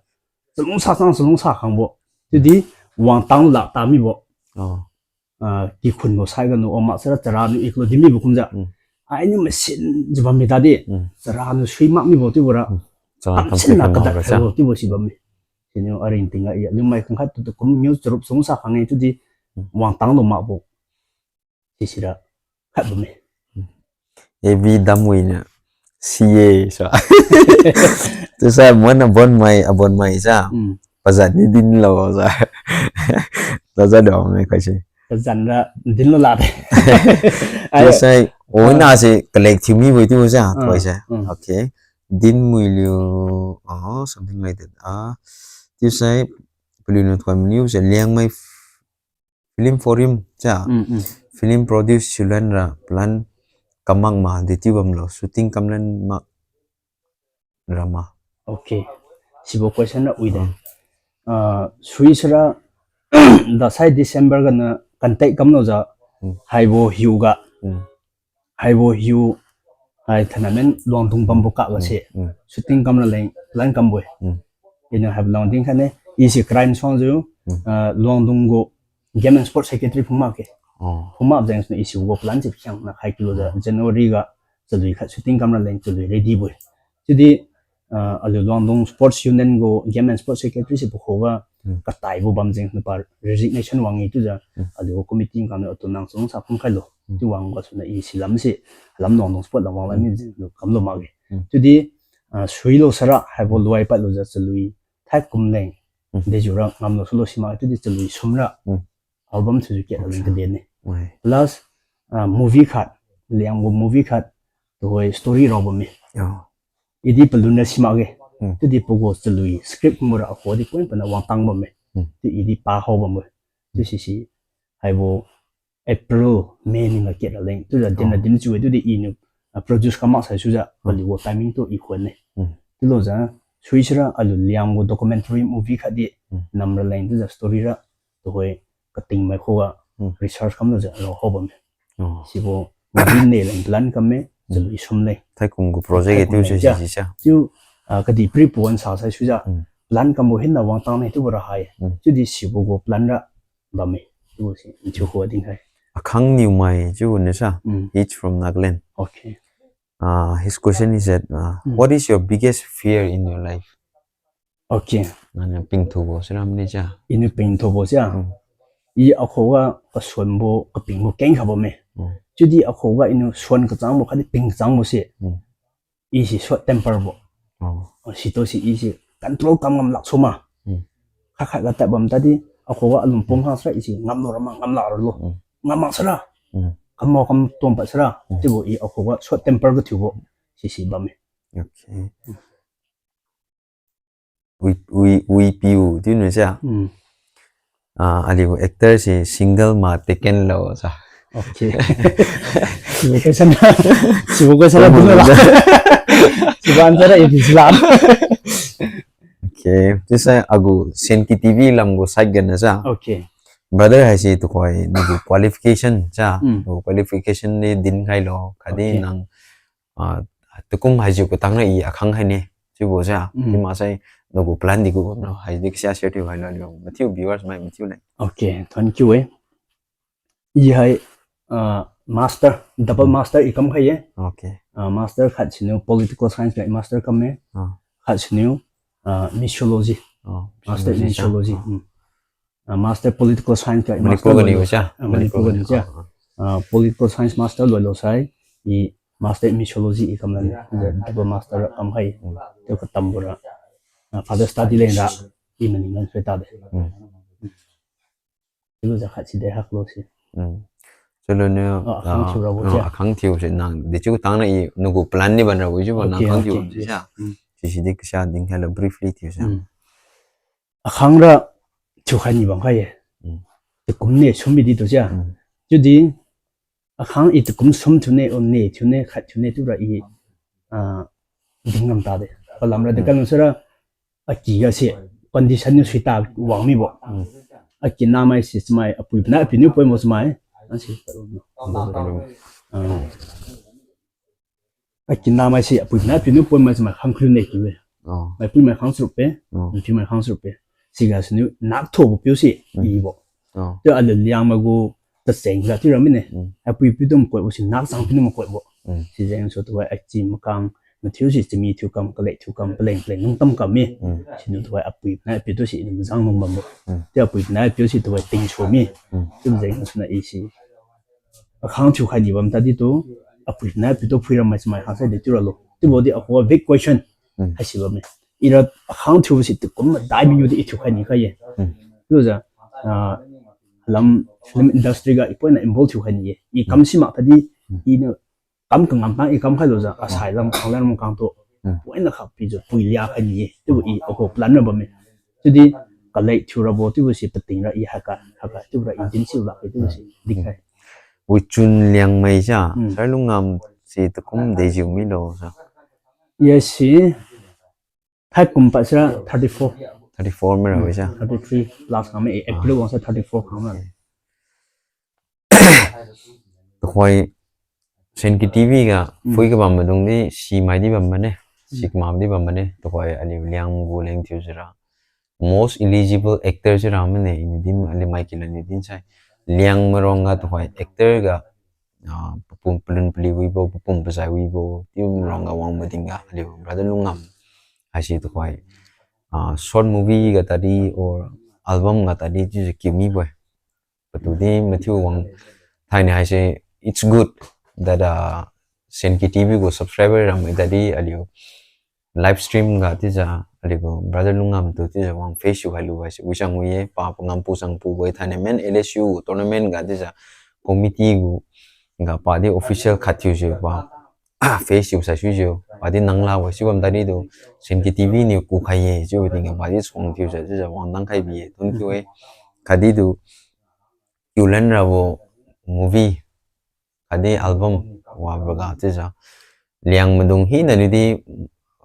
Chalungsa chang chalungsa khangbo. Chiudi wangtang lak ta mibo. Oh. Ah, kikhunbo saiga nu, o maksara chara nu iklo di mibo kumjiu. Mm. Ai niu masin jiu bamme tadi. Mm. Chara nu sui mak mibo chiubo ra. Mm. Chara kamsin kamsin na kam kadat sui khaibo chiubo si bamme. Siniu aring tingga i, aliu mai khangkhat tu, tu kum niu charup sungsa khang-e chiudi Mm. wangtang lu makbo. Sisira khat bamme. A B Damwui niu C A sa. Chiusai mon abon mai, abon mai sa. Mm. Pazat ni dinlo sa. Pazat dong mai khaise. Pazat ra dinlo lade. Ai, Chiusai, o ah. na se kalek thiu mibo chiubo sa, Ah, tuhoise. Mm. Okay. Dinmui liu, oh, something like that. Ah, chiusai, paliuniu thuan maniu se Liangmai Film Forum cha. Mm, mm. Film produce thiulan ra plan kam mak ma, dechiu bamlo, shooting kamlan mak ra ma. Okay. Sibo question ra wi de. Mm. Ah, sui sara dasai December ganiu contact kamlo jiu Mm. haibo hiuga. Mm. Haibo hiu, hai thanamen Luangdung bambo kak gase. Mm, mm. Shooting kamra leng plan kambo-e. Mm. Iniu haibo Luangdung khaine, i si crime suangjiu, Mm. ah, Luangdung gu Game and Sports Secretary phungmak ge. Oh. Phungmak jeng siniu i si gu plan si phiang na khai kilo jiu Oh. January ga chalui khat shooting kamra leng chalui ready bo-e. Chiudi, ah, aliu Luangdung Sports Union gu Game and Sports Secretary si pakhuga Hmm. kataibo bam jeng niu pa resignation wang-e chiujiu, Hmm. aliu committee kang niu atu nang chalungsa phungkhailo. Hmm. Chiu wang gasuniu i si lam si, lam Luangdung sport lam wang la Hmm. mi jeng niu kamlo makge. Hmm. Chiudi, ah, suilo sara, haibo Hmm. luai padlo jiu chalui, thaikum leng, Hmm. dejiu ra ngamlo sulo si mak, chiudi chalui sumra. Hmm. Album thiujiu kit ra leng Acha. kaden-e. Wai. Plus, ah, movie khat, Liang gu movie khat, tuhoi story rao bamme. Oh. I di palun ra si makge. Hmm. Chiudi pagu chalui script mura akhu di point pana wangtang bamme. Hmm. Chiu i di pa hao bamme. Chiu Hmm. sisi, haibo April, May ning ga kit ra leng. Chiujiu din ra Oh. din chiu-e, chiudi iniu, ah, produce kam mak sai sujiu, Hmm. paliu gu timing tu i khuan-e. Hmm. Chiulo jiu, sui sira aliu Liang gu documentary movie khat di, Hmm. namra leng chiujiu story ra, tuhoi kating mai khuga Hmm. research kamlo jiu rao hao bamme. Oh. Sibo movie ne leng plan kamme, Hmm. chalui sum leng. Thaikum gu project Thaikum tiu leng si sia. si sia. Chiu, ah, kadihpiri pawan sa sai sujiu, Hmm. plan kambo hina wangtang ne chiubo ra hai. Hmm. Chiudi sibo gu plan ra bamme. Chiubo si, chiu khuga dinkhai. Akhang Niumai chiu ne sa. Hmm. He's from Nagaland. Okay. Ah, his question is that, ah, Hmm. what is your biggest fear in your life? Okay. Nangniu pingthubo sira mani cha. Iniu pingthubo sia. Hmm. I akhuga kasuanbo, kapingbo keng khabo me. Hmm. Chiudi akhuga iniu suan kachangbo khatdi ping kachangbo se. Hmm. I si short temper bo. Oh. Oh, situ si i si control kam ngam lak suma. Hmm. Khat khat ga tad bam tadi, akhuga alung pung hang sira i si ngam lo rama ngam lak ralo. Hmm. Ngam mak sira. Hmm. Kam mo kam tuang pad sira. Hmm. Chiubo i akhuga short temper ga thiubo. Sisi bamme. Okay. Wi, wi, wi piu, tiu nu sia. Hmm. Ah, aliu actor si single ma taken lo sa. Okay. Sibo question, sibo question la dun la. Sibo answer la i di sila. Okay. Chiusai agu Senki T V lam gu side ga na sa. Okay. Brother haise tuhoi, nagu qualification sa. Hmm. Nagu qualification ni dinkhailo. Khatdi Okay. nang Ah, tukum haijiu katang ra i akhang haine. Chiubo sa. Mm. Chiu maksai, nagu plan di gu, no, haidi kasia share thiu hailo, aliu mathiu viewers mai mathiu le. Okay, thank you, eh. I hai, ah, master, double Mm. master i kam khai ye. Okay. Ah, master khat siniu political science ga master kam me. Ah. Khat siniu, ah, missiology. Oh, Master missiology sa. missiology. Ah. Mm. Ah, Master Political Science ga Manipur master ga ni loilo. Sia? Ah, Manipur Manipur ga ga ni ni sia. Ah, ah. Ah, Political Science master loilo sai, i Master in Missiology i kam lan, Yeah. i double master kam hai. Mm. Tiu katambo ra. Ah, further study leng ra, i maning lan sui tade. Mm. Tiu ja khat si de hak lo si. Mm. Silo niu, Oh, akhang ah, thiu rabo oh, sia. akhang thiu si nang, dechiu tang na i, nagu plan ni ban rabo si bo, nang Okay, akhang thiu okay, si yes. sia. Mm. Si si di kasia ding hello briefly thiu sia. Mm. Akhang ra, thiukhai ni bamkhai ye. Mm. Takum ne sum bidi tu sia. Mm. Chiudi, akhang i takum sum thiune, o ne thiune, khat thiune chiura i, ah, dingam tade. Palamra de Mm. kan sara, aki ga se, condition niu suita wang mibo. Mm. Aki namai si chamai, apui panai, apiu niu poimo chamai. Asi, ah. Aki namai si apui na piu niu poi mai chamai khang khriu ne kiu-e. Oh. Maipui mai khang charup pe, Oh. maiphiu mai khang charup pe. Siga siniu nak thobo piu si Mm. ibo. Oh. Chiu aliu Liangmai gu tacheng ga chiura mine. Mm. Apui piu tu makoibo si nak chang piu niu makoibo. Mm. Sijeng su tuhoi achi makang mathiu si chami thiu kam, kalek thiu kam, paleng paleng nung tam kam mi. Mm. Siniu tuhoi apui na piu tu si iniu majang nung bambo. Mm. Chiu apui na piu si tuhoi tingsu mi. Mm. Chiu jeng suna i si akhang thiukhai ni bam tadi tu, apui na piu tu phui ramai chamai khang sai de chiura lo. Chiubo di akhuga big question Mm. haisi bamme. Ira akhang thiubo si takum madai mi yu di i thiukhai ni khai ye. Mm. Chiujiu, ah, lam film industry ga i poina involve thiukhai ni ye. I kam si mak tadi, Mm. iniu kam kangam tang i kam khai lujiu, asai lam khang lam kang tu. Mm. Poina kha pijiu pui lia khai ni ye. Chiubo i akhu plan ra bamme. Chiudi kalek thiu rabo chiubo si pating ra i haka, haka chiubo ra i din si lak chiubo si dikhai. Wichun Liangmai sa, Mm. Sir Lungngam si takum dejiu milo sa. Yes, si. Thaikum pa sira thirty four. Thirty four mi ra wi sa. Thirty three plus kami, eh, April wang sa thirty four kami. Tuhoi Senki T V ga, Mm. phui kabam maidung di, simai di bam mane, Mm. sikmam di bam mane, tuhoi aliu Liang gu leng thiu sira. Most eligible actor sira mane, iniu din, aliu mai kilan niu din sai. Liangmai rong ga tuhoi actor ga, ah, papum palun pali wibo, papum pazai wibo, chiu rong ga wang mading ga, aliu brother Lungngam. Haisi tuhoi, ah, short movie ga tadi or album ga tadi chiujiu kiu mibo-e. Patu di mathiu wang thaini haise, it's good that, uh, Senki T V gu subscriber ramai tadi aliu live stream ga chiujiu aliu gu brother Lungngam tu chiujiu wang face thiu khailu haise wisang wi ye, pa pangam pu sang pu bo-e thaini men L S U tournament ga chiujiu committee gu ga pa di official khat thiujiu pa face thiu sai suijiu pa di nang la wa si bam tadi tu Senki T V niu kukhai ye chiu tingga pa di suang thiujiu chiujiu wang nang khai bi ye tun kiu-e. Khatdi tu kiulan rabo movie, khatdi album, wa baga chiujiu. Liang maidung hina niu di,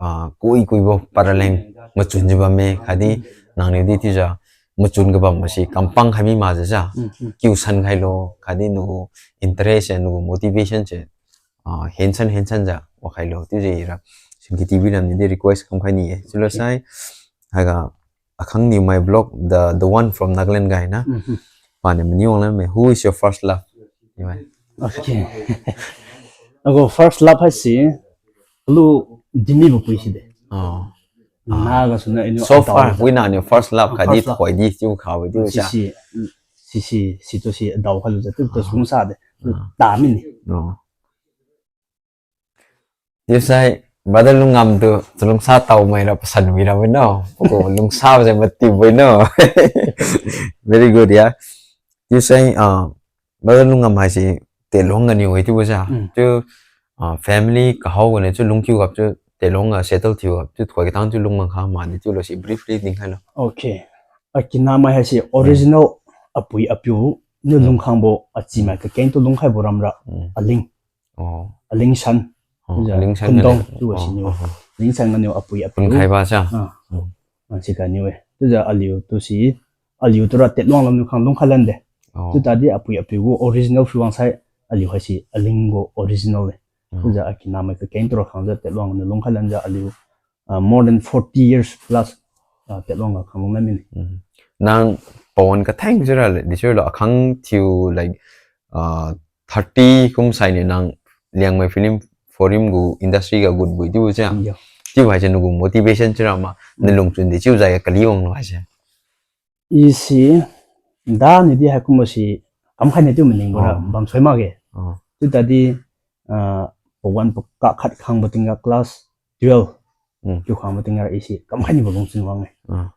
ah, kui kuibo paraleng machunjiu bamme, khatdi nangniu di chiujiu machun kabam masi kampang khai mi makjiu sa. Mm, mm. Kiu san khailo, khatdi nagu interest, nagu motivation se, ah, hensan hensan jiu wakhailo chiujiu ira Senki T V lam niu di request kamkhai ni ye. Chiulo sai, haiga akhang niu mai vlog, the, the one from Nagaland ga na. Mhm. Paniu mani wanglan me, who is your first love? Niu mai. Okay. Agu first love haise, alu dimibo puisi de. Oh. Na ga suna iniu so far, wina niu first love khatdi first love. Thoidi chiu kha wi chiu sa. Sisi, sisi, situ si dao khalujiu, tu, tu sung sa de. Ah. Tamini. Oh. Chiusai, brother Lungngam tu, chalungsa tao maira pasan wira wi no. Pagu lungsabo jeng matibo wi no. Very good, yeah. Chiusai, ah, brother Lungngam haise Tetlong ganiu wi chiubo sa. Mm. Chiu, ah, family kahao ganiu chiu lungkiu gap chiu Tetlong ga settle thiu gap chiu thoi katang chiu lungmang kha mani chiulo si briefly dinkhailo. Okay. Akinamai haise original apui apiu niu lungkhangbo achimai kakeng tu lungkhaibo ramra. Mm. Aling. Oh. Alingsan. Oh, Alingsan Khundong ganiu. Chiu siniu. Oh, oh. Alingsan ganiu apui apiu. Khunkhaiba sa. Ah. Mm. Ah, siganiu-e. Chiujiu aliu tu si, aliu tura Tetlong lamniu khang lungkhai lande. Oh. Chiu tadi apui apiu gu original phiu wangsai aliu haise Aling gu original le. Mm. Chiujiu akinamai kakeng tura khangjiu Tetlong lamniu lungkhai lanjiu aliu, ah, more than forty years plus, ah, Tetlong ga khang lunglan mine. Mm. Nang pawan katheng sira le, di sira lo akhang thiu like, ah, thirty kum saini nang Liangmai film forum gu industry ga gutbo-e chiubo sa. Chiu haise nagu motivation sira ma, nalungchun di chiu jai kali wanglo haise. I si, dani di haikumbo si, kamkhai ni chiu maning bora, bamsoi makge. Chiu tadi, ah, pawan pakak khat khangbo tingga class twelve, kiu khangbo tingga i si, kamkhai nibo lungchun wang-e.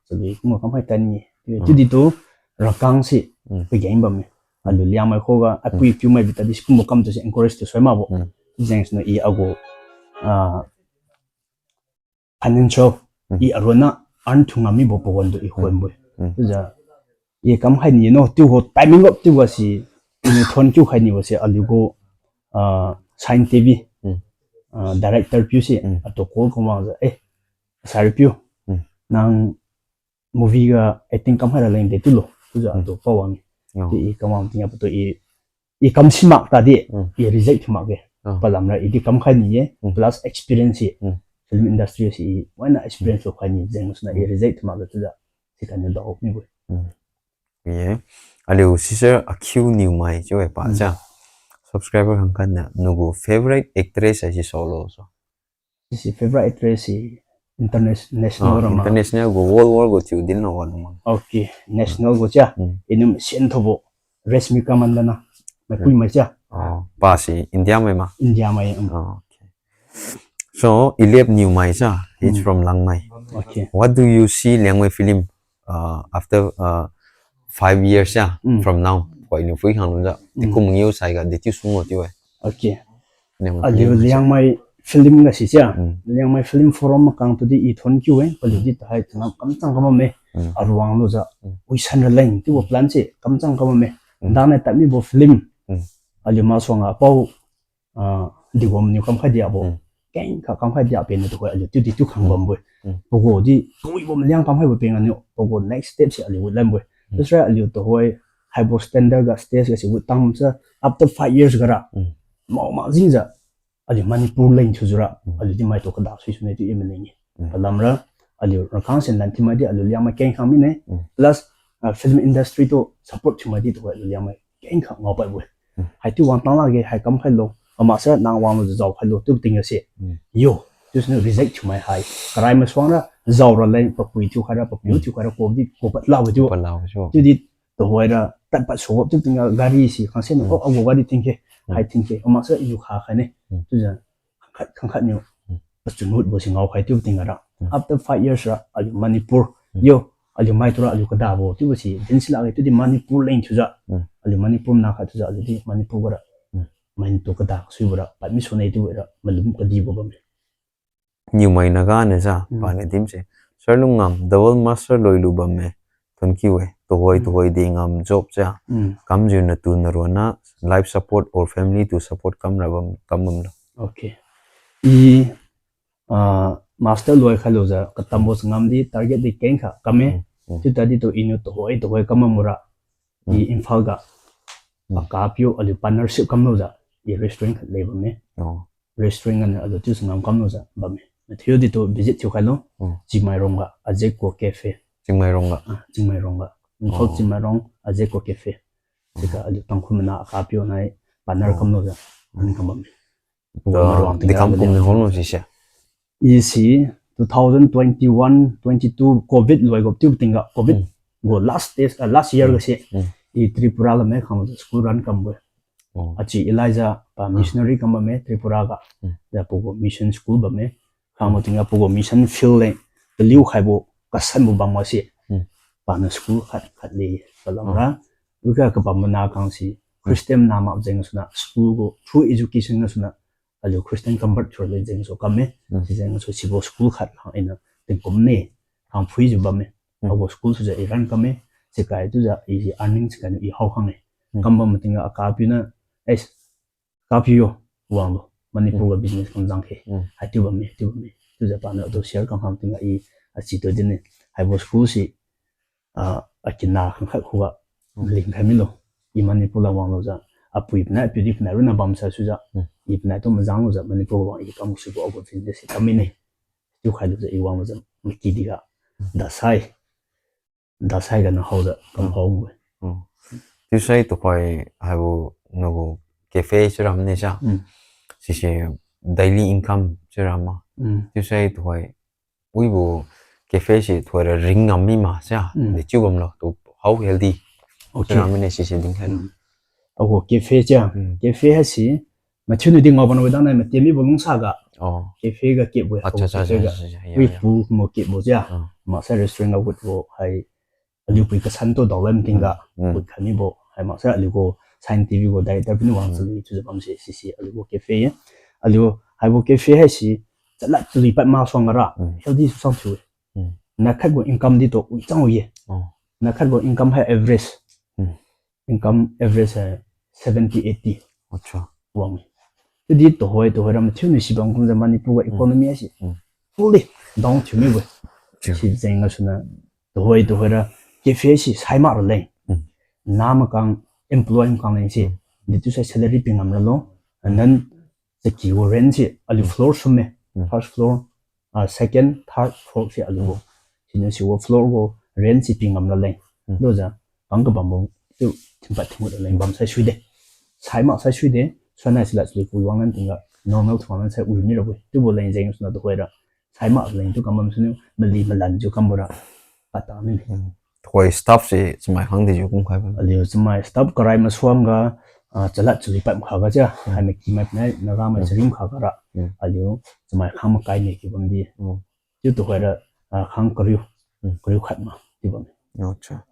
Chiudi kumbo kamkhai tani, chiudi tu, rakang si, pageng bamme. Aliu Liangmai khuga, apui piumai bi tadi si kumbo kam tu si encourage tu soi makbo. Jeng siniu i agu, ah, financial, i aronna earn thiu ngam mibo pawan tu i khonbo-e. Chiujiu, I kamkhai ni no, chiubo timing gap chiubo si, iniu thon kiu khai nibo se aliu gu, ah, Shine T V, Hmm. ah, director piu se, Hmm. atu call kang wangjiu, eh, sir piu, Hmm. nang movie ga acting kamkhai raleng de chiulo, chiujiu Hmm. atu pawang. Oh. Di i kamwang tingga patu i, i kam simak tadi, Hmm. i reject thiu makge. Oh. Palamra i di kamkhai ni ye, Hmm. plus experience ye. Hmm. Film industry si i, why not experience Hmm. lo khai ni, jeng suna i Hmm. reject thiu makge chiujiu, si kaniu dao mibo. Hmm. Ye. Aliu sister Akhiu Niumai chiu-e pa Hmm. cha. Subscriber khangkhat niu, nagu favorite actress haise solo so. Sisi favorite actress si international Ah, rama. International gu world war gu chiu din lo wan mang. Okay, national gu chia. Hmm. Inum senthobo Rashmika Mandanna. Mai Hmm. pui mai chia. Oh, pa si India mai ma? India mai, um. Oh, okay. So, Ilep Niumai cha, he's Hmm. from Langmai. Okay. What do you see Liangmai film, uh, after, uh, five years, yeah, Hmm. from now? Koi ni phui khang lun ja. Di Hmm. kum ngiu sai ga, di tiu sung lo tiu-e. Okay. Liangmai Aliu film Liangmai film ga si chia. Hmm. Liangmai Film Forum makang tu di i thon kiu-e. Paliu Hmm. di tahai tengam kamchang kamam me. Hmm. Aruang lo ja. Hmm. Wi san raleng chiubo Hmm. plan si kamchang kamam me. Hmm. Dang nai tadmibo film. Hmm. Aliu masuang apao ah, digom niu kamkhai diabo. Hmm. Kengkha kamkhai diabo pena tuhoi aliu tiu di tiu khang Hmm. bambo-e. Hmm. Pagu di tuibo maliang kamkhaibo peng aniu, pagu next step si aliu wut lanbo-e. Hmm. Tusra aliu tuhoi, haibo standard ga stage ga si wut tang sa, after five years ga ra. Hmm. Mao ma jingjiu, aliu Manipur leng thiujiu ra, Hmm. aliu di maitu kada sui sune tiu i maning-e. Hmm. Palamra, aliu rangkang sen lan thiumai di aliu Liangmai kengkha mine. Hmm. Plus, ah, film industry tu support thiumai di tuhoi aliu Liangmai kengkha ngao paibo-e. Hmm. Haitu wang tang lakge, hai kamkhai lo, ama sa nang wang lo jao khai lo, chiu tingga se. Hmm. Yo, chiu siniu reject thiumai hai. Karai masuang ra, jao raleng, papui thiu khai ra, papiu Hmm. thiu khai ra, ko di, ko pat labo chiu. Pat labo chiu. Chiudi, tuhoi ra, tad pat subo chiu tingga gari si, khang sen, Hmm. oh, agu gari tingkhe, Hmm. hai tingkhe, ama sa yu kha khai ne. Hmm. Chiujiu, khangkhat, khangkhat niu, Hmm. pachun hutbo si ngao khai chiu tingga ra. Hmm. After five years ra, aliu Manipur, Hmm. yo, aliu maitu ra, aliu kadabo, chiubo si, din si lakge, chiudi Manipur leng thiujiu, Hmm. aliu Manipur na khat thiujiu, aliu di Manipur ga ra, Hmm. maitu kada suibo ra, pad mi sune chiubo ra, malum kadibo bamme. Niumai Naga niu sa, Hmm. paniu dim se. Sir Lungngam, double master loilu bamme. Thank you e. Tuhoi, Hmm. tuhoi di ngam job sa. Hmm. Kamjiu natu naruanna life support or family tu support kamra bam, kam bamlo. Okay. I, ah, master loi khailujiu, katambo Hmm. changam di target di kengkha kamme. Hmm. Hmm. Chiu tadi tu iniu tuhoi, tuhoi kam bambo ra. I Hmm. Imphal ga. Hmm. Akapiu aliu partnership kamlujiu. I restaurant khat leng bamme. Oh. Restaurant ganiu aliu chiu changam kamlujiu bamme. Mathiu di tu visit thiu khailo. Hmm. Chingmairong ga, Ajeko Cafe. Chingmairong ga? Ah, Chingmairong ga. Imphal Oh. Chingmairong, Ajeko Cafe. Chiuga aliu Tangkhul mana akapiu nai partner Oh. kamlujiu. Hmm. Ani kam bamme. Ga, Maruang di kam tingga kum ni hom lo sise? I si two thousand twenty-one, twenty-two COVID loi gu chiu tingga, COVID Hmm. gu last stage, ah, last year Hmm. ga si. Hmm. I Tripura lamai khang school run kambo-e. Oh. Achi Elijah pa Hmm. missionary kam bamme Tripura ga. Hmm. Jiu pagu mission school bamme. Khang Hmm. tingga pagu mission field leng, paliu khaibo, kasanbo bam ma si. Hmm. Paniu school khat, khat le, palamra. Hmm. Uga kabam mana kang si, Hmm. Christian na mak jeng suna, school gu, through education ga suna, aliu Christian convert thiu le jeng su kamme, Hmm. si jeng su sibo school khat khang iniu tingkum ni khang phuijiu bamme. Hmm. Agu school sujiu i run kamme, sikai chiujiu i earning sikai niu i hao khang e. Hmm. Kam bam tingga akapiu niu, eh, kapiu yo, wanglo, Manipur Hmm. ga business kam jang khe. Hmm. Hai chiu bamme, chiu bamme. Chiujiu paniu atu share kam khang tingga i, achi tu din ne. Haibo school si, ah, akina khangkhat khuga Hmm. lingkhai milo. I Manipur la wanglujiu, apui panai, apiu di panai ronna bamsa sujiu, Hmm. i panai tu majang lujiu, Manipur wang i kam subo agu business si kam mine. Chiu khailujiu i wanglujiu, maki diga, Hmm. dasai, dasai ganiu haojiu, kam Hmm. hao ngwe. Hmm. Chiusai tuhoi haibo nagu cafe chiuram ne sa. Hmm. Sise daily income chiuram ma. Hmm. Chiusai tuhoi wibo cafe se thuhoira ring ngam mi ma sia, Mm. dechiu bamlo, tu how healthy. Okay. Sira mine sise dinkhai lo. Mm. Agu cafe chia, Mm. cafe haise, mathiu niu di ngao bamlo dang nai, matiami bo lungsa ga. Oh. Cafe ga kepbo, Acha, agu acha, cafe acha, ga. acha, acha, ya, Wi ya. Pu mo kepbo chia. Ah. Maksai restaurant ga wutbo hai, aliu pui kasan tu daolam tingga, Mm. Mm. wut khaimibo. Hai maksai aliu gu Shine T V gu director pini wang Mm. chalui chiujiu bamse, sise aliu gu cafe ye. Aliu haibo cafe haise, chalad chalui pad masuang gara, Mm. healthy suang thiu. Mm. Nakhat gu income di tu, wi chang ye. Oh. Naikhat gu income hai average. Hmm. Income average hai seventy, eighty. Acha. Wang. Chiudi tuhoi, tuhoi ra mathiu ni sibam kumjiu Manipur ga economy hai si. Hmm. Fully down thiu mibo. Acha. Sijeng gasuna tuhoi, tuhoi ra cafe si sai mak raleng. Hmm. Nama kang employee kang leng si. Hmm. Ditu sai salary pi ngam ralo. And then chaky gu rent si aliu floor sum me. Hmm. First floor, ah, second, third, fourth si aliu gu. Siniu sibo floor gu rent si pi ngam raleng. Hmm. Lojiu, pang kabambo, chiu thimpad thingut raleng bam sai suide. Sai mak sai suide, suanai sila sili pui wanglan tingga, normal thuanglan sai wi mirabo-e. Chiubo leng jeng suna tuhoi ra. Sai mak leng chiu kambam siniu, mali malan chiu kambo ra. Pata mine. Hmm. Tuhoi staff si chamai khang dijiu kumkhaibo. Aliu chamai staff karai masuang ga, ah, chalat chali pad makha ga chia, hmm, hai maki mai panai, Naga mai, hmm, charim kha ga ra. Hmm. Aliu chamai khang makai ne ki bamdi. Hmm. Chiu tuhoi ra, ah, khang kariu, hmm, kariu khat ma, chiu bamme. Acha.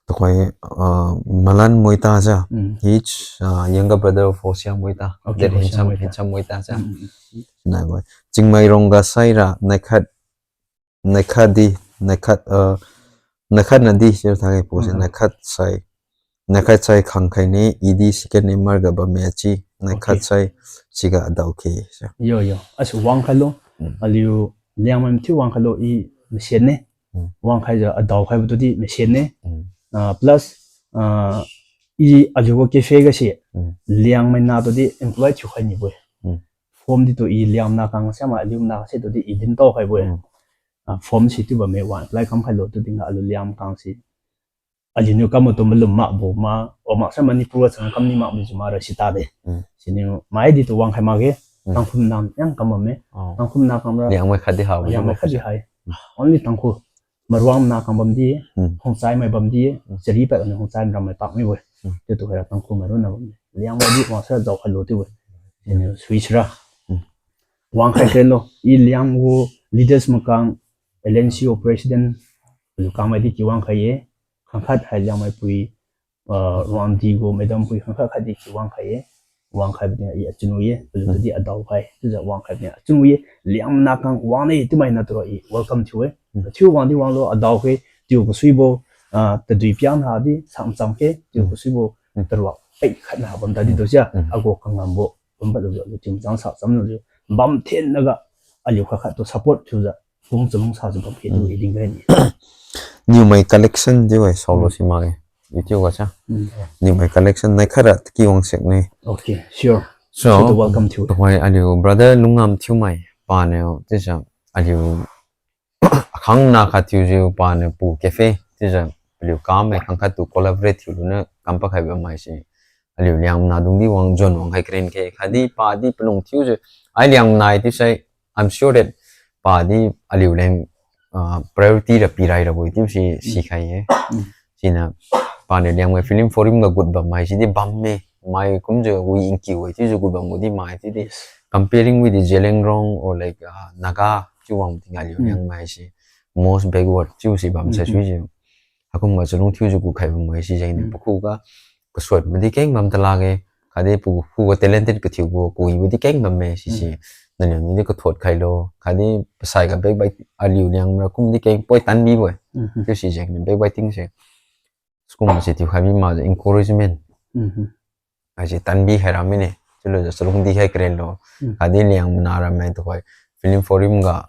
Tuhoi, ah, Malan Moita ja. Hmm. His, ah, younger brother of Hosia Moita. Okay, that Hosia handsome, Moita. Handsome Moita ja. Hmm, hmm, hmm. Nai bo. Chingmai rong ga saira, naikhat, naikhat di, naikhat, ah, naikhat nadi, chiu thage pu se, hmm, naikhat sai. Naikhat sai khangkhai ne, idi second namer ga bamme achi, naikhat, okay, sai siga adao khe, sa. Yo, yo. Asu wangkhailo, hmm, aliu Liangmai mathiu wangkhailo i machine ne. Hmm. Wangkhaijiu adao khaibo tudi machine ne. Hmm. Ah, plus, ah, i aliu gu cafe ga si, hmm, Liangmai na tudi employ thiukhai nibo-e. Hmm. Form ditu i Liangmai na kang siama aliu na se tudi i din tao khaibo-e. Hmm. Ah, form si chiu bamme wang apply kamkhailo chiu tingga aliu Liangmai kang si. Aliuniu kam matu malum makbo ma, o maksa Manipur ga chang kam ni makbo jiu ma ra sitade. Hmm. Siniu mai ditu wangkhai makge, hmm, Tangkhul na niang kam bamme. Oh. Tangkhul na kam ra. Liangmai khat di ha, Liangmai khat di hai. Hmm. Only Tangkhul. Maruang na kam bamdi, hmm, Hongchaimai bamdi, hmm, chari pad aniu Hongchaimai rammai pak mibo-e. Hmm. Chiu tuhoi ra Tangkhulmai ronna bamdi. Liangmai di wangsa jaokhailo chiubo-e. Siniu switch ra. Hmm. Wangkhai krenlo, i Liangmai gu leaders makang, L N C O president, aliu kangmai di ki wangkhai ye, khangkhat hai Liangmai pui, ah, Ruangdi gu madam pui khangkhat khat di ki wangkhai ye, wangkhaibo di i achun wi ye, aliu tudi adao khai, chiujiu wangkhaibo di achun wi ye, Liangmai na kang wang ne, chiumai na tura i welcome thiu-e. Hmm. Thiu wangdi wanglo adao khe, tiu kasuibo, ah, tadui piang na di, samcham khe, tiu kasuibo, hmm, taruak, pei khat na bam tadi tu sia, hmm, agu kangambo, bam padlujiu, aliu tiu machang sa cham lujiu, bam thenna ga, aliu khat khat tu support thiujiu, phung chalung sajiu bam khe tu, hmm, i dinkhai ne. Niumai collection di wai saolo, hmm, si makge. YouTube ga sa. Hmm. Niumai collection nai khat ra tiki wangsiak ne. Okay, sure. So, so to welcome thiu. Tuhoi aliu brother Lungngam Thiumai paniu, chiusa aliu akhang na khat thiujiu paniu pu cafe, chiujiu aliu kamai khangkhat tu collaborate thiu luniu kam pakhai bammai se. Aliu Liangmai na dung di wang jon wang khai kren khe, khatdi padi palung thiujiu, ai Liangmai na chiusai, I'm sure that padi aliu leng, ah, priority ra pirai rabo-e chiubo si, hmm, sikhai ye. Hmm. Siniu, paniu Liangmai Film Forum ga gut bammai sidi bamme, mai kumjiu wi nkiu-e chiujiu gut bambo di mai chiudi. Yes. Comparing with the Zeliangrong or like, ah, Naga, chiu wang tingga aliu, hmm, Liangmai se most backward chiu si bam, hmm, sa, hmm, suijiu. Haikumga chalung thiujiu gukhai bamme sijengniu, hmm, pakhuga kasuat madi keng bam talakge, khatdi pakhuga talented kathiubo kawibo di keng bamme sise. Hmm. Naliuniu di kathot khailo, khatdi pasai ga backbit aliu Liangmai ra kumdi keng poi tanbibo-e. Hmm. Chiu sijengniu backbiting se. Sikum se thiukhai mi makjiu encouragement. Hmm. Haise tanbi khai ra mine, chiulujiu chalung dikhai karelo. Hmm. Khatdi Liangmai na rammai tuhoi Film Forum ga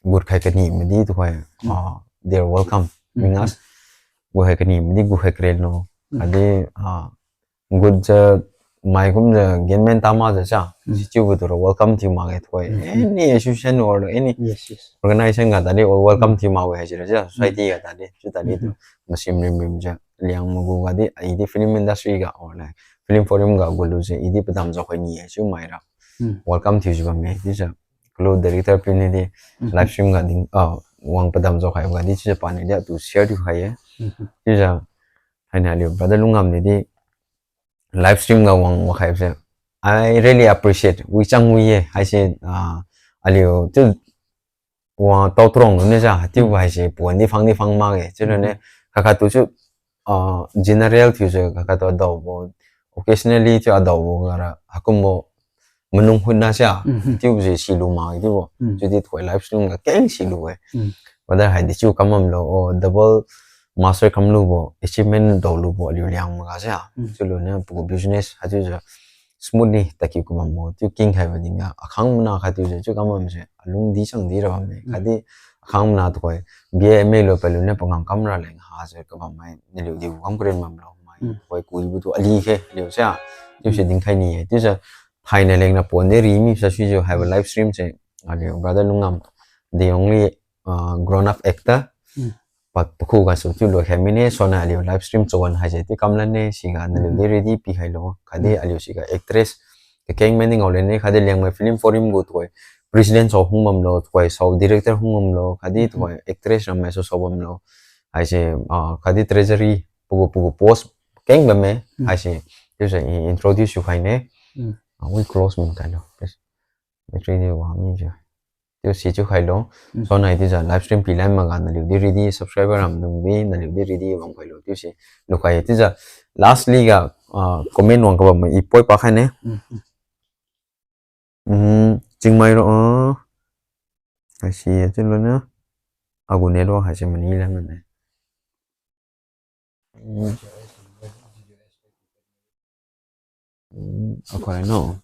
gutkhai kani madi tuhoi, hmm, ah, they are welcome. Hmm. Mingas gukhai kani madi gukhai karelo. Hmm. Khatdi, ah, gutjiu maikumjiu genmen tamakjiu sa, hmm, sichiubo tura welcome thiu makge tuhoi. Hmm. Any association or any, yes, yes, organization ga tadi welcome, hmm, thiu makge haisira sa, hmm, society ga tadi, chiu tadi tu. Hmm. Masim rimrimjiu Liangmai gu gadi, i di film industry ga or like Film Forum ga gulujiu i di padam jaokhai ni-e chiu maira. Hmm. Welcome thiujiu bamme chiujiu. Kalu director piu ni di, hmm, live stream ga ding, ah, wang padam jaokhai gadi chiujiu paniu di atu share thiukhai ye. Hmm. Chiujiu, hainiu aliu brother Lungngam ni di live stream ga wang wakhai se, I really appreciate, wichang wi ye, haise, ah, aliu chiu wa tao trong lune sa, chiu, hmm, haise pon di phang di phang makge. Chiulune, hmm, khatkhat tu chiu, ah, general thiujiu khatkhat tu adaobo, occasionally chiu adaobo gara haikumbo malung hutna sa, hmm, chiubo se silu makge chiubo. Hmm. Chiudi tuhoi live stream ga keng silu-e. Hmm. Whether haidi chiu kamamlo, o double master kamlubo, achievement daolubo aliu Liangmai ga se a. Mm. Chiulo niu pagu business haichiujiu smoothly tadkiu kabambo chiu kingkhaibo tingga akhang mana khat thiujiu chiu kamam se alung di chang di ra bamme. Mm. Khatdi akhang mana tuhoi B A M A lo paliu niu pangam kam raleng hajiu kabammai naliu di kam karen bamlo mai. Mm. Tuhoi kuibo tu ali khe liu se a. Chiu se Mm. dinkhai ni-e. Chiujiu thainai lengna pon de rimi sa suijiu haibo Mm. live stream se aliu brother Lungam, the only, uh, grown up actor. Mm. Pat pakhu gasu chiu loikhai mine, sona aliu live stream chawan haise chiu kamlan ne, siga naliu Mm-hmm. di ready pikhailo, khatdi Mm. aliu siga actress kakeng mani ngao lenne, khatdi Liangmai Film Forum gu tuhoi president sao hung bamlo, tuhoi sao director hung bamlo, khatdi Mm-hmm. tuhoi actress rammai sao sao bamlo. Haise, ah, khatdi treasury, pagu pagu post keng bamme, Mm. haise, chiujiu i introduce thiukhaine. Mm. Ah, we close mun khailo, please. Battery di wang mijiu. Chiu si chiu khailo. Mm. Sona chiujiu live stream pilan maga naliu di ready subscriber ramdung di naliu di ready wang khailo. Chiu si lukhai chiujiu lastly ga, ah, comment wang kabam i poi pa khaine. Mm, mm. Mm, Chiangmai ro, ah. Haise chiulo na. Agu network haise mani lan mane. Mm. Mm, okay, no.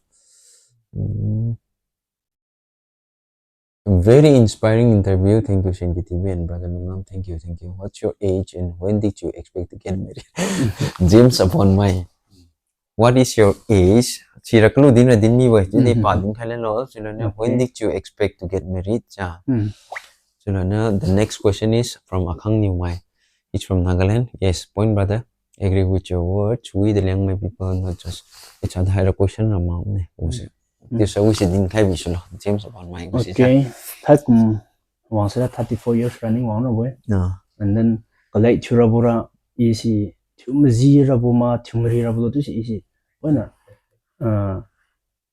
Mm. Very inspiring interview. Thank you, Senki T V and Brother Lungam. Thank you, thank you. What's your age and when did you expect to get married? James upon my. What is your age? Sira kalu dinra din mibo-e. Chiudi Mhm. pa dinkhai lanlo. Chiulo niu, okay. When did you expect to get married? Cha. Mm. Chiulo niu, the next question is from Akhang Niumai. He's from Nagaland. Yes, point brother. Agree with your words. We the Liangmai people, not just each other. Haira question ra mak ne. Use. Mm. Chiusa wise dinkhai bisulo. James upon my. Use. Okay. Thai kum wang sira thirty-four years running wang rabo-e. Ah. And then collect thiurabo ra isi thiu maji rabo ma thiu mari rabo lo chiusi isi. Wena, ah,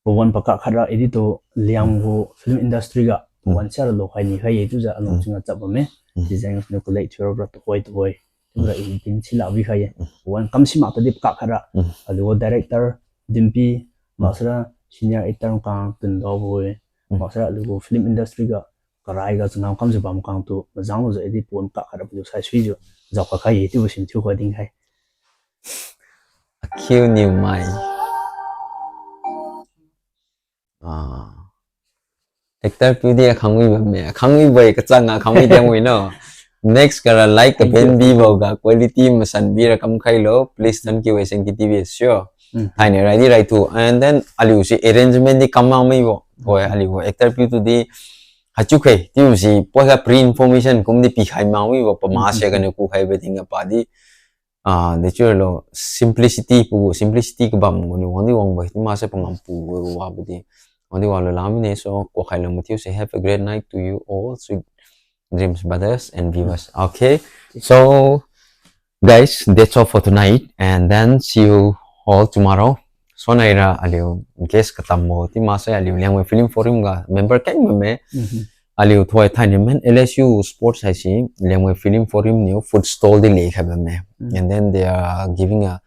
pawan pakak khat ra idi tu Liang gu film industry ga Mm. pawan sia ra lokhai nikhai ye chiujiu alung Mm. chunga chap bamme. Mm. Design of new collect thiurabo ra tuhoi tuhoi. Chiura Mm. i din sila bikhai ye. Mm. Pawan kam simak tadi pakak khat ra. Mm. Aliu gu director, Dimpi, Mm. maksara senior actor kang tun daobo-e. Mm. Maksara aliu gu film industry ga karai ga changam kamjiu bam kang tu majang lujiu idi pawan pakak khat ra paliu sai suijiu jao kakhai ye chiubo sim thiu kha dinkhai. Akhiu Niumai. Ah. Actor piu di akhangwi bamme, akhangwi bai kachang akhangwi diang wi no. Next kara like kaben bibo ga quality masan bira kamkhailo. Please, thank you, S N K T V, sure. Mm. Thainai rai di rai tu. And then aliu si arrangement di kam mak mibo. Oi, aliu actor piu tu di hachiu khe, chiu si poi ga pre-information kum di pikhai mak mibo, pama Mm, se mm, ga mm. niu kukhai ba ting ga pa di. Ah, de chiu lo simplicity pu, simplicity kabam gu ni wang di wang bai, ti ma se pangam pu gu wa bu di. Wang di wang lo lam ne, so, ko khai lo mathiu se, have a great night to you all, sweet dreams, brothers and viewers. Okay. So, guys, that's all for tonight, and then see you all tomorrow. So, naira aliu guest katambo, ti ma se aliu Liangmai Film Forum ga member keng me. Mhm. Aliu thoi thainai men L S U Sports haisi, Liangmai Film Forum niu food stall di lekhai bamme. Mm. And then they are giving a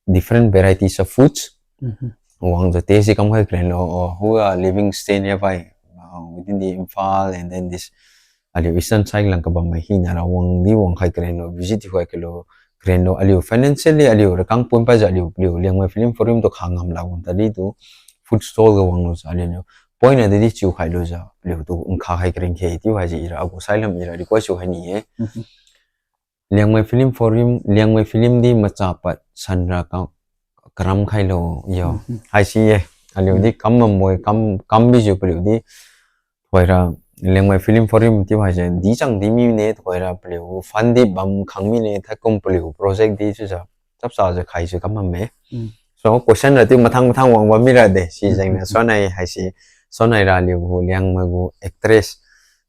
different varieties of foods. Mhm. Wangjiu taste di kamkhai kren lo, oh, who are living, stay nearby, uh, within the Imphal and then this, aliu Eastern side lang kabam mai hina ra wang di wang khai kren lo, visit di khai kren lo, kren lo, aliu financially, aliu rakang pun paijiu aliu, aliu Liangmai Film Forum tu kha ngam la wang tadi tu food stall ga wang lo sa aliu niu. Point na di chiu khai lo jiu, aliu tu nkha khai kren khe, tiu haisi ira, agu sai lam ira, request chiu khai ni ye. Mhm. Liangmai Film Forum, Liangmai Film di macha pad sanra ka, karam khai lo, yo. Mhm. Haisi ye, aliu di Mm. kam mamoi, kam, kam bijiu paliu di. Thoira, Liangmai Film Forum ti haise, di chang di mi ne, thoira paliu fund di bam khang mi ne, thaikum paliu project di chiujiu, chap sa jiu khai jiu kam bamme. Mm. So, question ra tiu mathang mathang wang bam mi ra de, si Mm, jeng na mm, mm. Sonai haisi, sonai ra aliu gu Liangmai gu actress,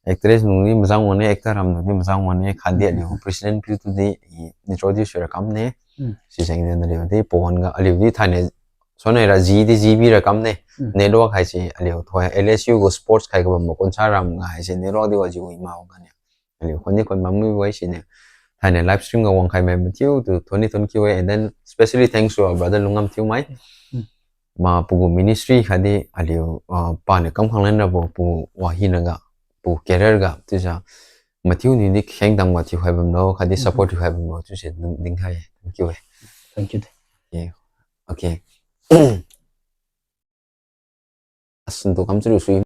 actress nung di majang wan ne, actor ram nung di majang wan ne, khatdi Mm, aliu mm, mm. President piu tu di, i introduce ra kam ne, Mm. si jeng na aliu di, pawan ga aliu di thainai, sonai ra ji di ji bi ra kam ne, Mm. network haisi aliu thoi L S U gu sports khai kabam ma konsa ram ga haisi network di wa ji wi ma wang ga ne. Aliu khon di khon bam mi wai si ne. Thainai live stream ga wang khai mai mathiu tu twenty twenty Q A, and then specially thanks to our brother Lungam Thiumai. Mm. Ma pagu ministry khatdi aliu, ah, pa ne kam khang lan rabo pu wa hina ga, pu career ga, chiujiu Mathiu niudi kakheng damga thiukhai bamlo khatdi support thiukhai bamlo chiuse ding, dinkhai. Thank you e. Thank you de. Okay. Okay. Asun tu kam chariu sui